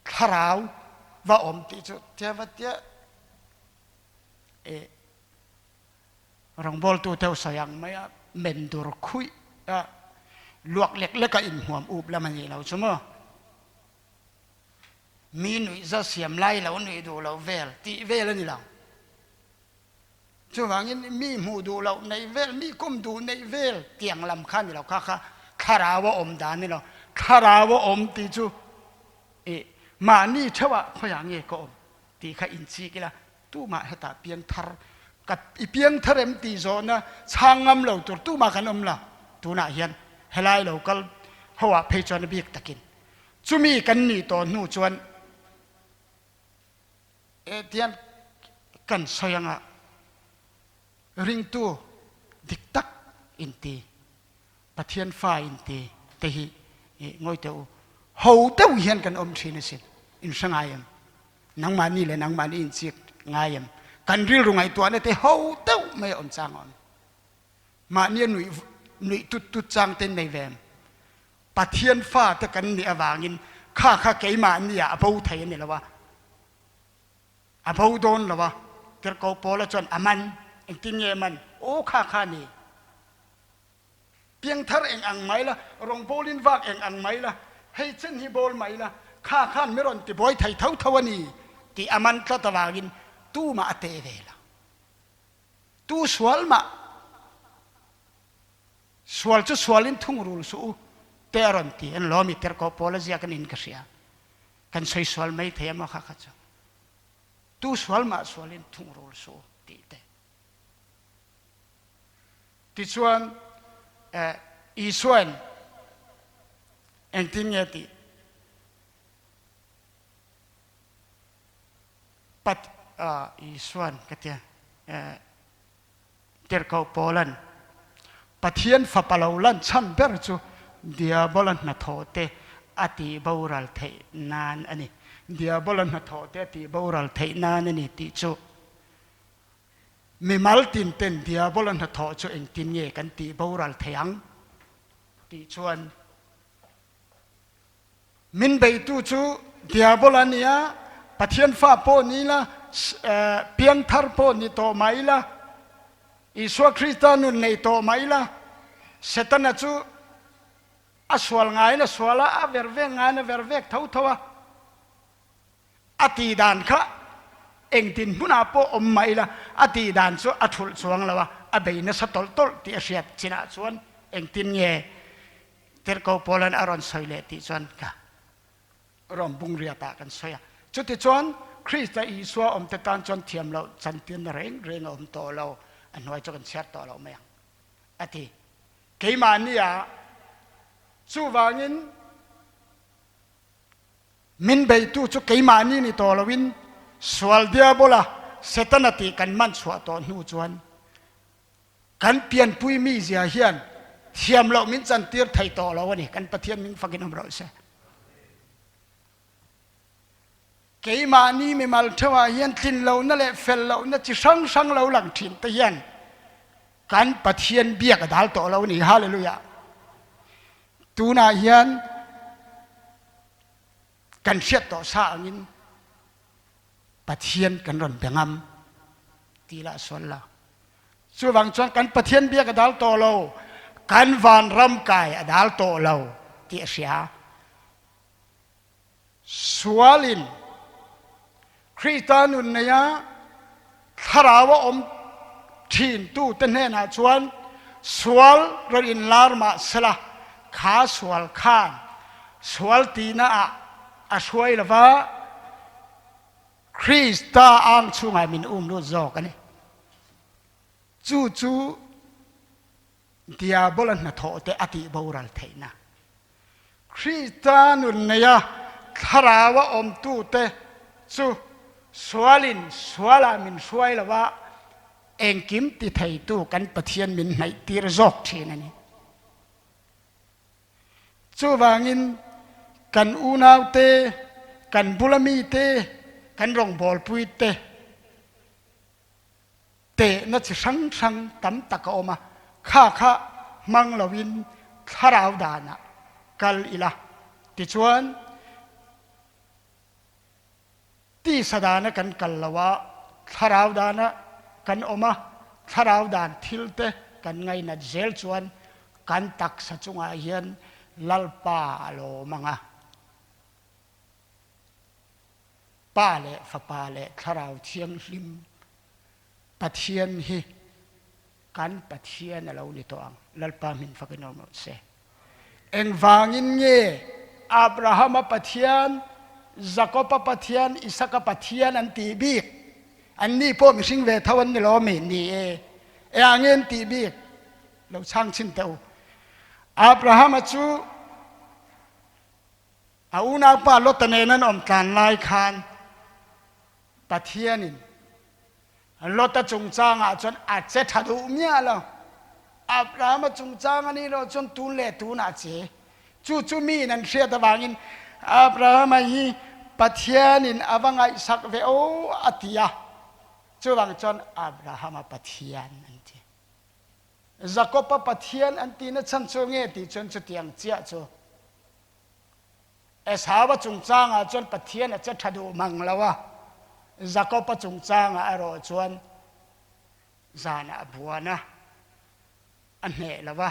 thlarau va awm tih chu tia va tia e Rawngbawltu te sawi ang mai a, men dur khuih a, luak lek lek a inhmuam up lam a nih lo chu maw? Mi nuih za siam lai lo nuih duh loh vel tih vel a ni lo. Chuvangin mi hmuh duh loh neih vel, mi kum duh neih vel tiang lam kha a ni lo. Kha kha thlarau a awm dan a ni lo. Thlarau a awm tih chu ih mahni theuhah khawiah nge ka awm tih kha inchik ila. Tumah hetah piangthar ka i piangthar em tih zawhna chhang ngam lo tur tumah kan awm lo. Tunah hian helai lo kal ho ah phei chuan a bik takin chumi kan nih tawh hnu chuan eh tian kan sawi anga ringtu dik tak inti Pathian fa inti te hi ngawi teh u ho deuh hian kan awm thin asin in hre ngai em? Nangmahni leh nangmahni inchik ngai em? Kan rilru ngaihtuahna te ho deuh mai a awm chang a awm. Mahnia nuih nuih tut tut chang te nei ve em? Pathian fa te kan nih avangin kha kha keimahni ah a bo thei a ni lo a, a bo dawn lo a. Tirhkoh Paula chuan a man, engtin nge a man? Aw kha kha ni. Piangthar eng ang mai la, rawngbawlin vak eng ang mai la, hei chen hi bawl mai la, kha khan mi rawn tibuai thei tho tho a ni tih a man tlat avangin tumah a teh ve lo. Tu sual mah sual chu sualin thungrul suh u te a rawn ti. An lawm i tirhkoh Paula ziak anin ka hria. Kan sawi sual mai thei a maw kha kha chu. Tu sual mah sualin thungrul suh u tih te. Tichuan, Isuain engtin nge tih? Pat, Isuan ka tia, Tirhkoh Paulan, Pathian Fapa lo lan chhan ber chu Diabola hnathawhte a tihboral theih nan a ni. Diabola hnathawhte a tihboral theih nan a ni tih chu Mimal tin ten Diabola hnathawh chu engtin nge kan tih boral thei ang? tih chuan min beitu chu Diabola a ni a, Pathian fa pawh ni ila, piangthar pawh ni tawh mah ila, Isua Krista nun nei tawh mah ila, Setana chu a sual ngaiin a sual a, a vervek ngaiin a vervek tho tho a. A tih dan kha engtin hmunah pawh awm mah ila a tih dan chu a thulh chuang lo a, a bei nasa tawlh tawlh tih a hriat chinah chuan engtin nge Tirhkoh Paula'n a rawn sawi leh tih chuan ka rawn bung riatah kan sawi a. Chutichuan Krista Isua awmte tan chuan thiam loh chantirna reng reng a awm tawh lo, a hnuai chu kan chhiar tawh lo mai ang a ti. Keimahnia chuvangin Min beitu chu keimahni ni tawh loin sual diabola Setana tih kan man chhuah tawh hnu chuan kan pianpui mizia hian thiam loh min chantir thei tawh lo a ni. Kan Pathian min fakin awm rawh se. Keimahni mimal theuhah hian tlin lohna leh fel lohna chi hrang hrang lo lang thin te hian kan Pathian biak a dal tawh lo a ni. Hallelujah! Tunah hian kan hriat tawh sa angin Pathian kan rawn be ngam ti lah sual lo. Chuvang chuan kan Pathian biak a dal tawh lo, kan vanram kai a dal tawh lo ti a hria. Sualin Krista nun neia thlarau a awm ṭhintu te hnenah chuan sual rawn inlar mah sela, kha sual khan sual tihna ah a hruai lo va, Krista ang chungah min um lut zawk a ni. Chu chu Diabola hnathawh te a tih boral theihna. Krista nun neia thlarau a awmtute chu sualin sualah min hruai lo a, engkim ti theitu kan Pathian min hnaihtir zawk thin a ni. Chuvangin kan unaute, kan bula mite, kan rawngbawlpuite, Tehna chi hrang hrang tam tak a awm a, kha kha hmang loin thlarau danah kal ila. Tichuan, tisa dana kan kal lo a, thlarau dana kan awm a, thlarau dan thil te kan ngainat zel chuan kan taksa chungah hian Lalpa a lawm ang a. Pa leh Fapa leh Thlarau Thianghlim Pathian hi kan Pathian a lo ni tawh ang. Lalpa hmin fakin awm rawh se. Engvangin nge Abrahama Pathian, Jakoba Pathian, Isaka Pathian an tih bik? Anni pawh mihring ve tho an ni lo mi? Ni e. Eng nge an tih bik? Lo chhang chhin teh u. Abrahama chu a unaupa Lota nen an awm tlan lai khan Pathianin Lota chungchangah chuan a che tha duh miah lo. Abrahama chungchang a nih loh chuan tun leh tunah a che. Chu chu miin an hriat avangin Abrahama hi Pathianin a va ngaihsak ve aw a ti a. Chuvang chuan Abrahama Pathian an ti. Jakob-a Pathian an tihna chhan chu nge tih chuan chutiang chiah chu Esau-a chungchangah chuan Pathian a che tha duh mang lo a, Jakob-a chungchangah erawh chuan zanah a buan a, a hneh lo a,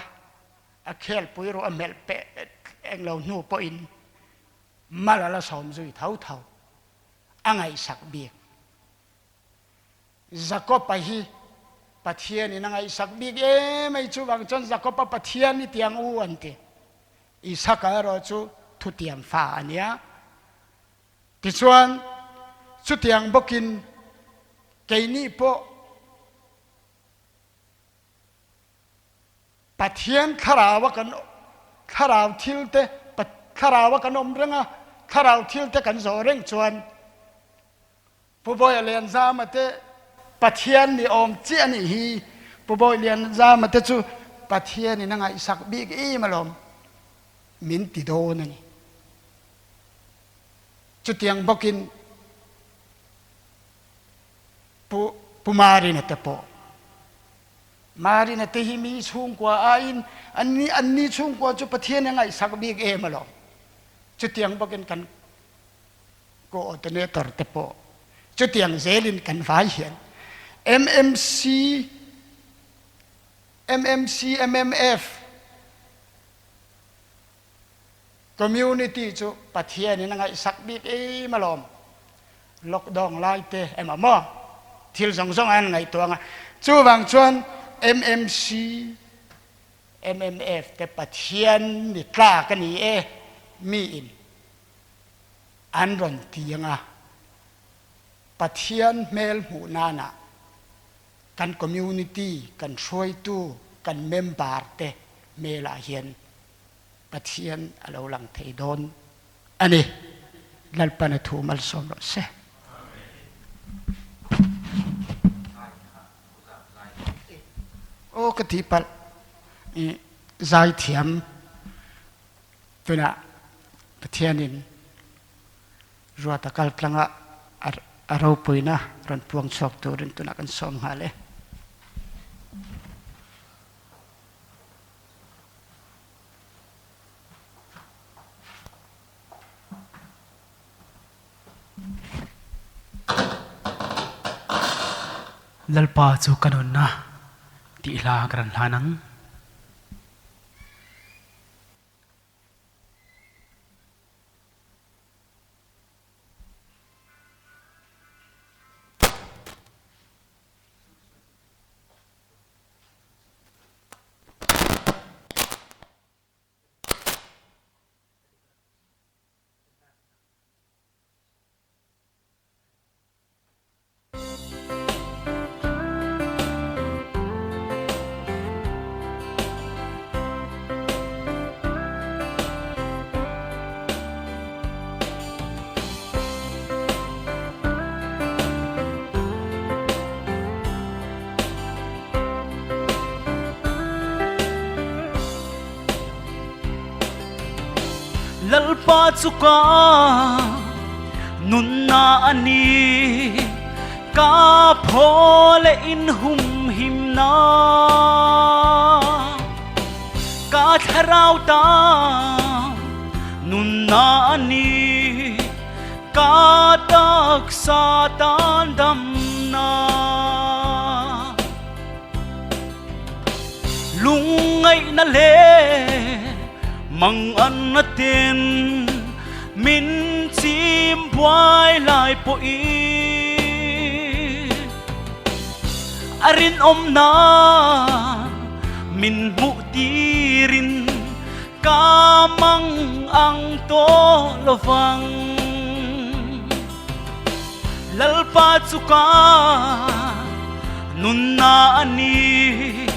a khelpui ruh a hmelh peh eng lo hnu pawhin mal a la sawm zui tho tho, a ngaihsak bik. Jakob-a hi Pathianin a ngaihsak bik em mai, chuvang chuan Jakob-a Pathian i tiang u an ti. Isaka erawh chu thutiam fa a nia. Tichuan, chutiang bawkin keini pawh Pathian thlaraua kan thlarau thilte thlaraua kan awm reng a, thlarau thilte kan zawh reng chuan Pu Bawiha Lianzama te Pathian ni awm chiah a nih hi. Pu Bawi Lianzama te chu Pathian in a ngaihsak bik em alawm min ti dawn a ni. Chutiang bawkin Pu Pu Marina te pawh Marina te hi mi chhungkua aiin anni anni chhungkua chu Pathian a ngaihsak bik em alawm. Chutiang bawkin kan coordinator te pawh chutiang zelin kan vai hian MMC MMC MMF community chu Pathian in a ngaihsak bik em alawm lockdown lai te emaw maw thil zawng zawng an ngaihtuah anga chuvang chuan MMC MMF te Pathian ni tlak a ni e mi in an rawn ti ang a, Pathian hmel hmuh nanah kan community, kan hruaitu, kan member te hmelah hian Pathian a lo lang thei dawn a ni. Lalpan a thu malsawm rawh se. Aw ka tihpalh i zaithiam. Tunah Pathianin Ruata kaltlanga a ropuina rawn puang chhuak turin tunah kan sawm nghal e. Lalpa chu ka nunna tih hla ka rawn hlan ang. Lalpa chu ka nunna a ni, ka phaw leh inhumhimna. Ka thlarau tan nunna a ni, ka taksa tan damna. Lungngaihna leh manganna ten min chim buai lai pawhin a rinawmna min hmuh tirin ka mang ang tawh lovang. Lalpa. Lalpa chu ka nunna a ni,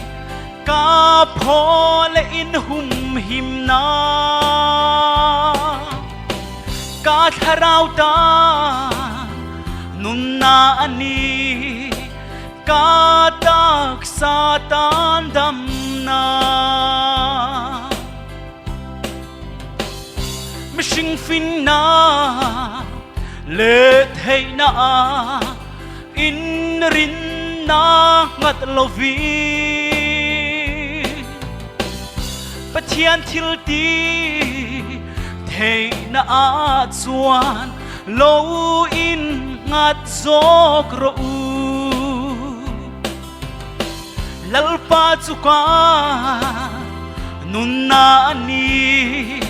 ka phaw leh inhumhimna. Ka thlarau tan nunna a ni, ka taksa tan damna. Mihring finna leh theihna inrinna nghat lovin Pathian thil ti theihna ah chuan lo in nghat zawk rawh u. Lalpa chu ka nunna a ni,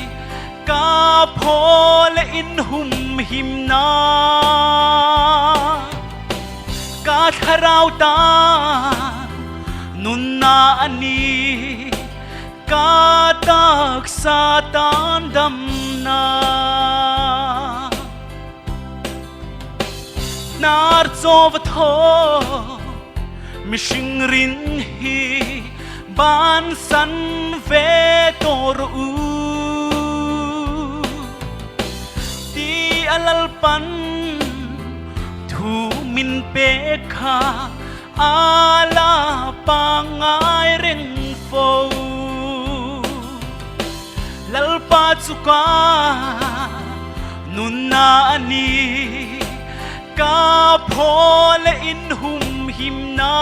ka phaw leh inhumhimna. Ka thlarau tan nunna a ni, ka taksa tan damna. Hnar chaw va thaw mihring rin hi bansan ve tawh rawh u ti a Lalpan thu min pek kha a la pangngai reng fo. Lalpa chu ka nunna a ni, ka phaw leh inhumhimna.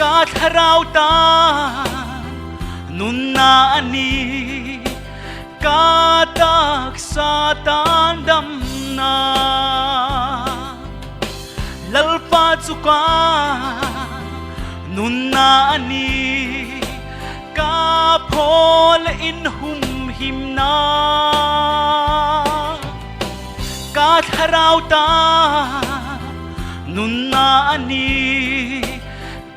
Ka thlarau tan nunna a ni, ka taksa tan damna. Lalpa chu ka nunna a ni, ka phaw leh inhumhimna. Ka thlarau tan nunna a ni,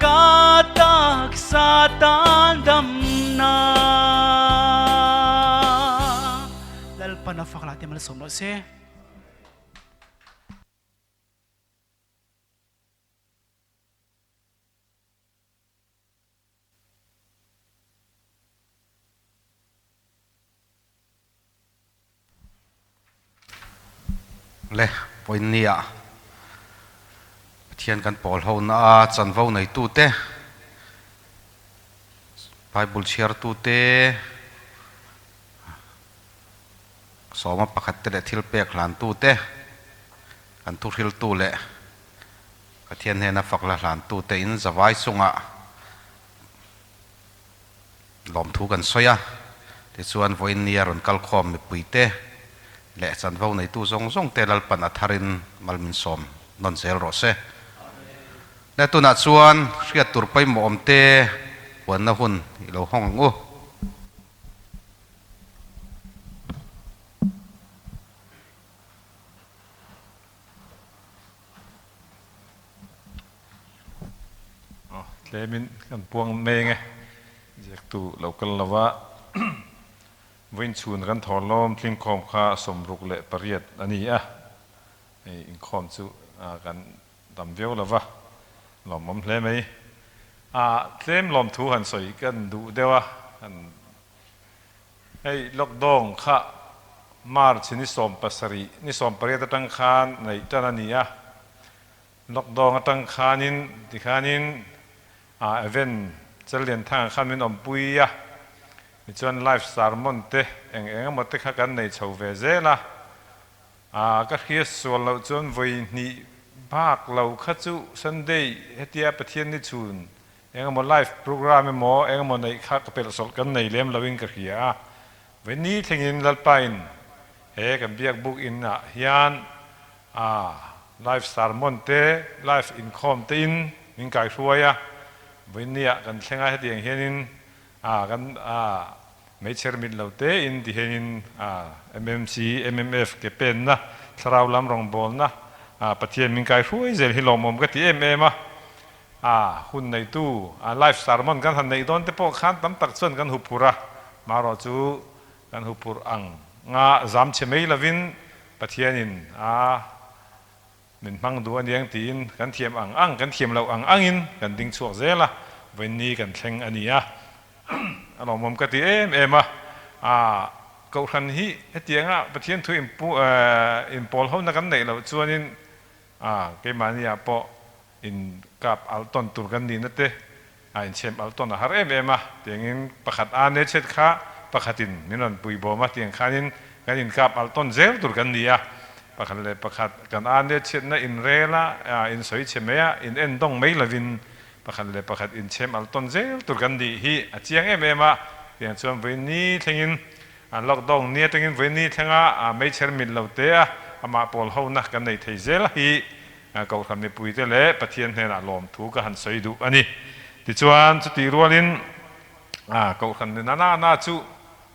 ka taksa tan damna. Lalpa na fak la te malsawm rawh se. Le Poinnia Pathian kan pawl ho na a chanvo neitute Bible chhiartute Sawma pakhat te leh thil pek hlantu te, kan thuhriltu leh Pathian hnena fak la hlantu te in zavai chungah lawmthu kan sawi a. Tichuan vawiin nia rawn kal khawm mipui te leh chanvo neitu zawng zawng te Lalpan a tharin mal min sawm nawn zel rawh se. Le tunah chuan hriat tur pawimawh awm te huanna hun i lo hawng ang u. Tlemin kan puang meng e, ziaktu lo kal lo va, vawiin chhun kan thawhlawm tlingkhawm kha 68 a ni a, hei inkhawm chu kan tam viau lo va, lawmawm hle mai. A tlem lawmthu han sawi kan duh deuh a, han hei lockdown kha March ni 17, ni 18 atang khan neih tan a ni a, lockdown atang khanin tikhanin a event Challianthanga khan min awmpui a, tichuan live sermon te eng eng emaw te kha kan nei chho ve zel a. A ka hriat sual loh chuan vawi hnih bak lo kha chu Sunday hetia Pathian ni chhun engemaw live program emaw engemaw neih kha ka pelh sawlh kan nei lem loin ka hria a. Vawi ni thlengin Lalpain he kan biak buk in ah hian a live sermon te live inkhawm te in min kai hruai a. Vawi ni ah kan thleng a hetiang hianin A kan a meichher mit lo te in ti hianin a MMC, MMF ke penna, thlarau lam rawngbawlna a Pathian min kai hruai zel hi lawmawm ka ti em em a. A hun neitu a live sermon kan han neih dawn te pawh khan tam tak chuan kan huphurh a, marawh chu kan huphurh ang nga zam chhe mai lovin. Pathianin a min hmang duh aniang tiin kan thiam ang ang, kan thiam loh ang angin kan ding chhuak zel a, vawiinni kan thleng a ni a. A lawmawm ka ti em em a, a Kohhran hi hetianga Pathian thu inpawl hona kan neih loh chuanin a keimahniah pawh in kap alh tawn tur kan nihna te a inchhem alh tawn a har em em a, tiangin pakhat a ne chhet kha pakhatin min rawn pui bawm a, tiang khanin kan inkap alh tawn zel tur kan ni a, pakhat leh pakhat kan a ne chhiatna inrel a, insawi chhe mai a, in en dawng mai lovin pakhat leh pakhat inchhem alh tawn zel tur kan nih hi a chiang em em a, tiang chuan vawiin ni thlengin lockdown ni atangin vawiin ni thlenga meichher mit lo te a amah pawl hona kan nei thei zel hi Kohhran mipuite leh Pathian hnenah lawmthu ka han sawi duh a ni. Tichuan, chutih rualin Kohhran ni nana na chu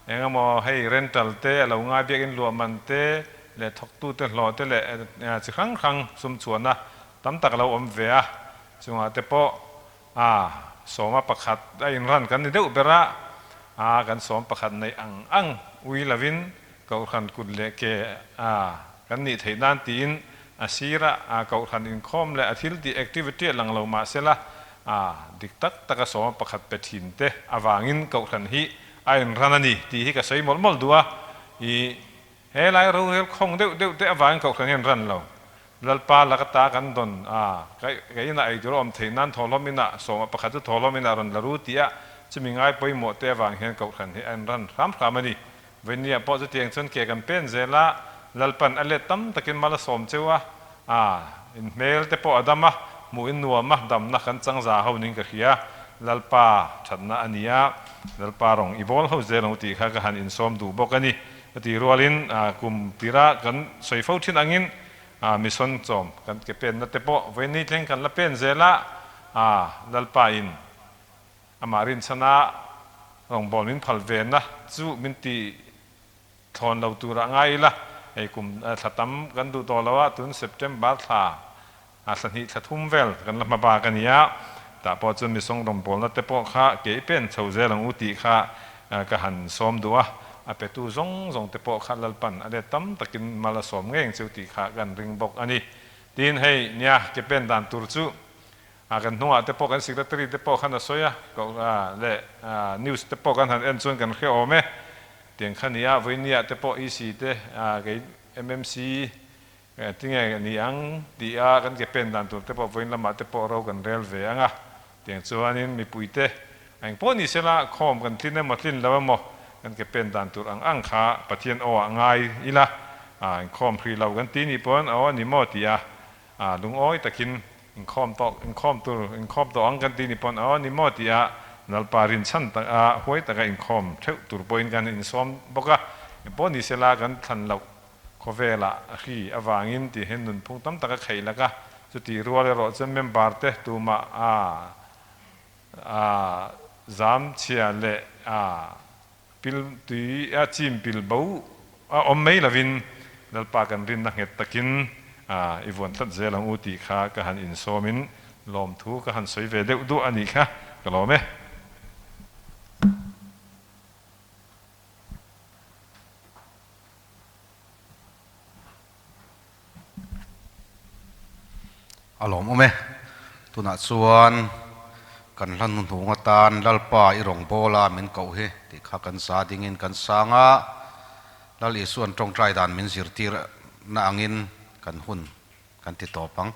eng emaw hei rental te, a lo ngai biakin luah man te leh thawktute hlawh te leh chi hrang hrang sum chhuahna tam tak a lo awm ve a. Chungah te pawh sawma pakhat a inran kan ni deuh ber a, kan sawm pakhat neih ang ang ui lovin Kohhran kut leh ke kan nih theih nan tiin a sira Kohhran inkhawm leh a thil tih activity a lang lo mah sela dik tak taka sawma pakhat pe thin te avangin Kohhran hi a inran a ni tih hi ka sawi mawlh mawlh duh a. I he lai rorel khawng deuh deuh te avangin Kohhran hi an ran lo. Lalpa laka ta kan dawn a, ka inah ei tur a awm theih nan thawhlawm inah sawma pakhat chu thawhlawm inah rawn la ru tih a, chumi ngai pawimawh te avang hian Kohhran hi a inran hram hram a ni. Vawnia pawh chutiang chuan ke kan pen zel a, Lalpan a let tam takin mal a sawm cheu a, a in hmel te pawh a dam a, hmuh in nuam a, damna kan chang za ho ning ka hria, Lalpa thatna a ni a, Lalpa rawng i bawl ho zel ang u tih kha ka han insawm duh bawk a ni. Ka tih rualin kum tira kan sawi fo thin angin mission chawm kan ke penna te pawh vawini thleng kan la pen zel a, Lalpa in Amah rinchhana rawngbâwl min phal vena chu min ti thlawn lo turah ngai ila, hei kum thla tam kan duh tawh lo a, tun September thla thla hnih thla thum vel kan la hma bak a ni a, tah pawh chuan misawng rawngbâwlna te pawh kha ke i pen chho zel ang u tih kha ka han sawm duh a, a petu zawng zawng te pawh kha Lalpan a let tam takin mal a sawm ngei ang chu tih kha kan ring bawk a ni. Tin, hei nia ke pen dan tur chu A kan hnungah te pawh kan secretary te pawh khan a sawi a, koh leh news te pawh kan han en chuan kan hre awm e. Tiang kha nia vawinia te pawh EC te kei MMC tinge ni ang tih a kan ke pen dan tur te pawh vawiin lamah te pawh ro kan rel ve ang a. Tiang chuanin mipui te eng pawh ni sela khawm kan tlin emaw tlin lo emaw kan ke pen dan tur ang ang kha Pathian aw ah ngai ila inkhawm hrih lo kan ti nih pawn aw ni maw tih a A lungawi takin inkhawm tawh, inkhawm tur, inkhawm tawh ang kan ti ni pawn aw ni maw tia Lalpa rinchhan tak a huai taka inkhawm theuh tur pawhin kan insawm bawk a, engpawh ni sela kan thlan loh khawvelah hri avangin tih hian nunphung tam tak a kheih lak a, chutih rual erawh chuan member te tumah a a zam chhia leh a Pil tui a chim pil bo a awm mai lovin Lalpa kan rinna nghet takin i vuan tlat zel ang u tih kha ka han insawmin lawmthu ka han sawi ve deuh duah a nih kha ka lawm e. A lawmawm e. Tunah chuan kan hla hnuhnung atan Lalpa i rawngbawla min koh hi tih kha kan za dingin kan sang a, Lal Isua'n tawngtai dan min zirtir na angin kan hun kan ti tawp ang.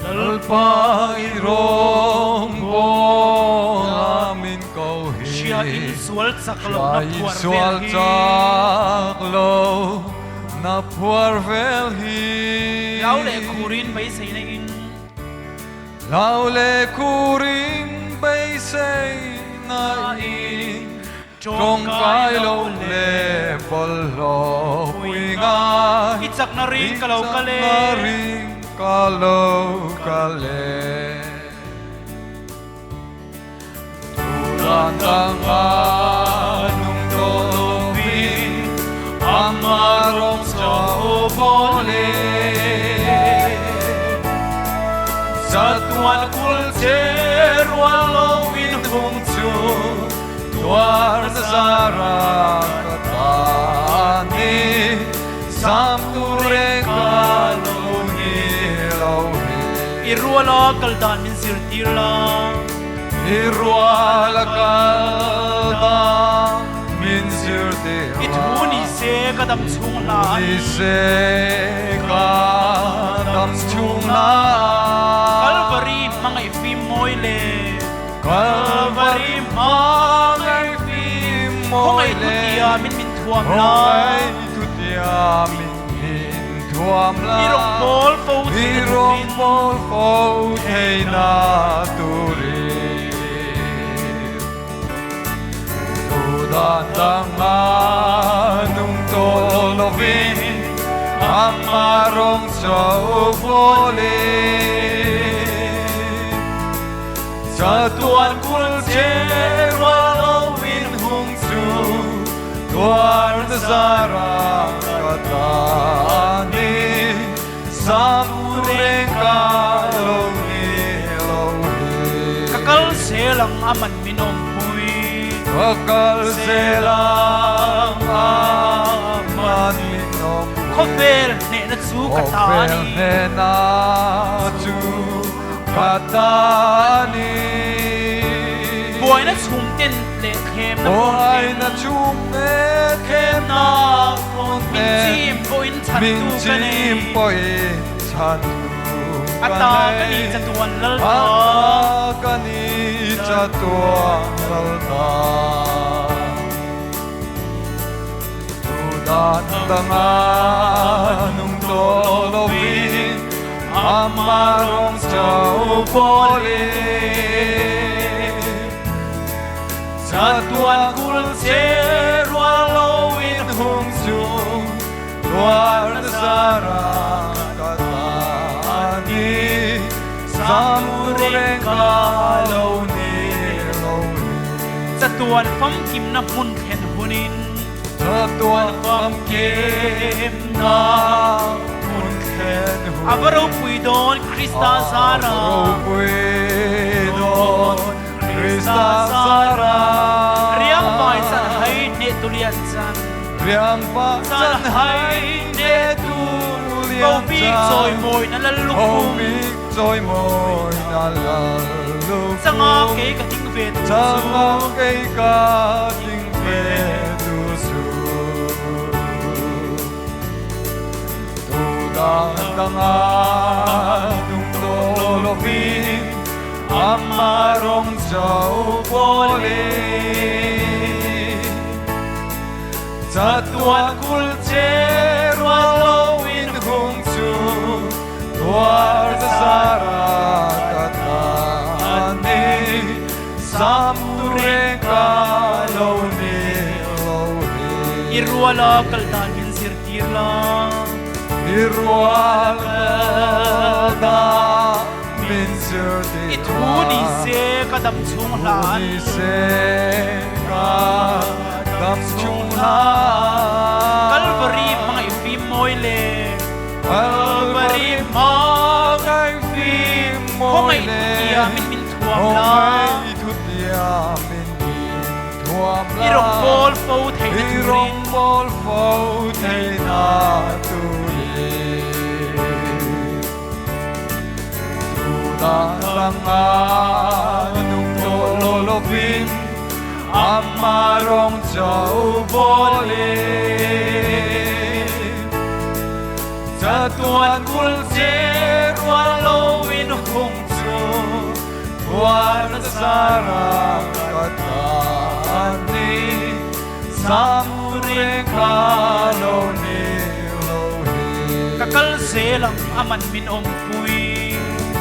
Lalpa i rawngbâwl a min ko hi. Hria in sual chak lo na phuar vel hi. Sual chak lo na phuar vel hi. Hlau leh khurin beiseina in. Hlau leh khurin beiseina in. Tawngkai lo leh bawlhhlawh pui ngai. I chakna ring ka lo kal e. I chakna ring ka lo kal e. Turan danga nung tawh lovin ama rawng chaw bawl e. Chatuan kul che rual loin hung chu tuar zara ka ta ni zam tur reng ka lo ni lo hi. I ruala kal dan min zirtir la. I ruala kal dan min zirtir la. I thu ni se ka dam chhung hla a ni. Ni se ka dam chhung hla. Kalvari hmangaih fim mawi le. Kalvari hmangaih fim mawi le. Khawngaih thutia min min thuam la. Khawngaih thutia min min thuam la. I rawngbâwl fo theihna turin. I rawngbâwl fo theihna turin. Duhdan danga nung tawh lovin ama rawng chauh bawlin. Chatuan kul che rual lo in hung chu tuar na zara ka ta ni zam reng ka lo ni lo hi. Ka kal zel ang a man min awmpui. Ka kal zel ang a man min awmpui. Khawvel hnehna chu ka ta a ni. Khawvel hnehna chu ka ta a ni. Buaina chhum ten leh thlemna pawn ten. Buaina chhum leh thlemna pawn ten. Min chim pawhin chhantu ka nei. Min chim pawhin chhantu ka nei. A ta ka ni chatuan lal ta. A ta ka ni chatuan lal ta. Duhdan danga nung tawh lovin ama rawng chauh bawlin. Chatuan kul che rual loin hung chu tuar zara ka ta a ni zam reng ka lo ni lo hi. Chatuan famkimna hmun thlen hunin. Chatuan famkimna hmun thlen hun. A va ropui dawn Krista zara. A va ropui dawn Krista zara. Riang vai chan hai hneh tu lian chan. Riang vai chan hai hneh tu lian chan. Ko bik chawi mawi na lal lukhum. Ko bik chawi mawi na lal lukhum. Changa kei ka ding ve tu chu. Changa kei ka ding ve tu chu. Tu dan danga nung tawh lovin ama rawng chauh bawlin. Chatuan kul che rual lo in hung chu tuar zara ka ta a ni zam reng ka lo ni lo hi. I ruala kal dan min zirtir la. I ruala kal dan min zirtir la. I thu ni se ka dam chhung hlan. Thu ni se ka dam chhung hlan. Kalvari hmangaih fim mawi le. Kalvari hmangaih fim mawi le. Khawngaih thutia min min thuam la. Khawngaih thutia min min thuam la. I rawngbâwl fo theihna turin. I rawngbâwl fo theihna turin. Tunah danga nung tawh lo lovin ama rawng chauh bawlin. Chatuan kul che rual loin hung chu tuar zara ka ta a ni zam reng ka lo ni lo hi. Ka kal zel ang a man min awmpui.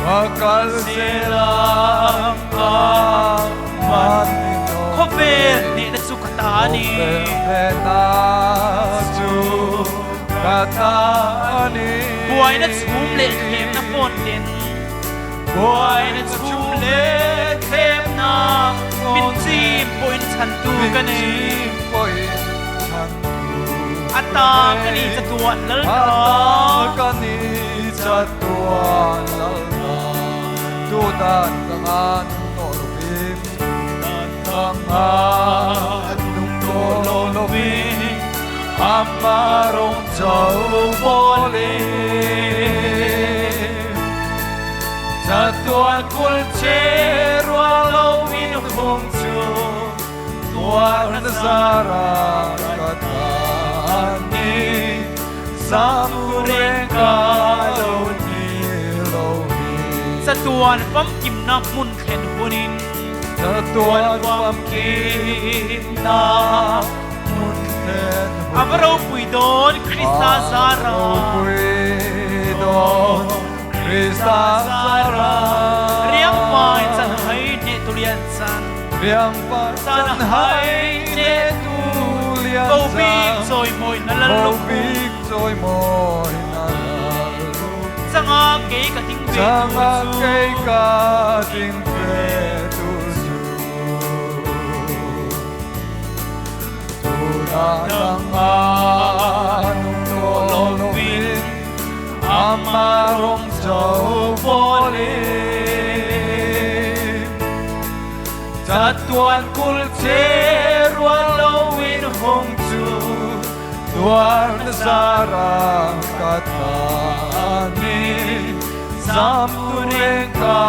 Ka kal zel ang a man min awmpui. Khawvel hnehna chu ka ta ni. Hnehna chu ka ta a ni. Buaina chhum leh thlemna fawn ten. Buaina chhum leh thlemna min chim pawhin chhantu ka nei. Min chim pawhin chhantu A ta ka ni chatuan lal A ta. ta ka ni chatuan lal ta. Tu dan ka nga nung tawh lovin. Tu dan ka nga nung tawh lovin. Ama rawng chau bawlin. Chatuan kul che rual lo in hung chu tuar na zara ka ta ni zam reng ka lo ni lo hi. Chatuan famkimna hmun thlen hunin. Chatuan famkimna hmun thlen hunin. A va ropui dawn Krista zara. A va ropui dawn Krista zara. Riangvai chan hai hneh tu lian chan. Riangvai chan hai hneh tu lian chan. Ko bik chawi mawi na lal luk. Ko bik chawi mawi na lal luk. Changa kei ka ding ve tur chu. Changa kei ka ding ve tur chu. Tuna changa nung to lovin ama rawng chau bawlin. Chatuan kul che rual lo in hung chu tuar na zara ka ta ni zam tu reng ka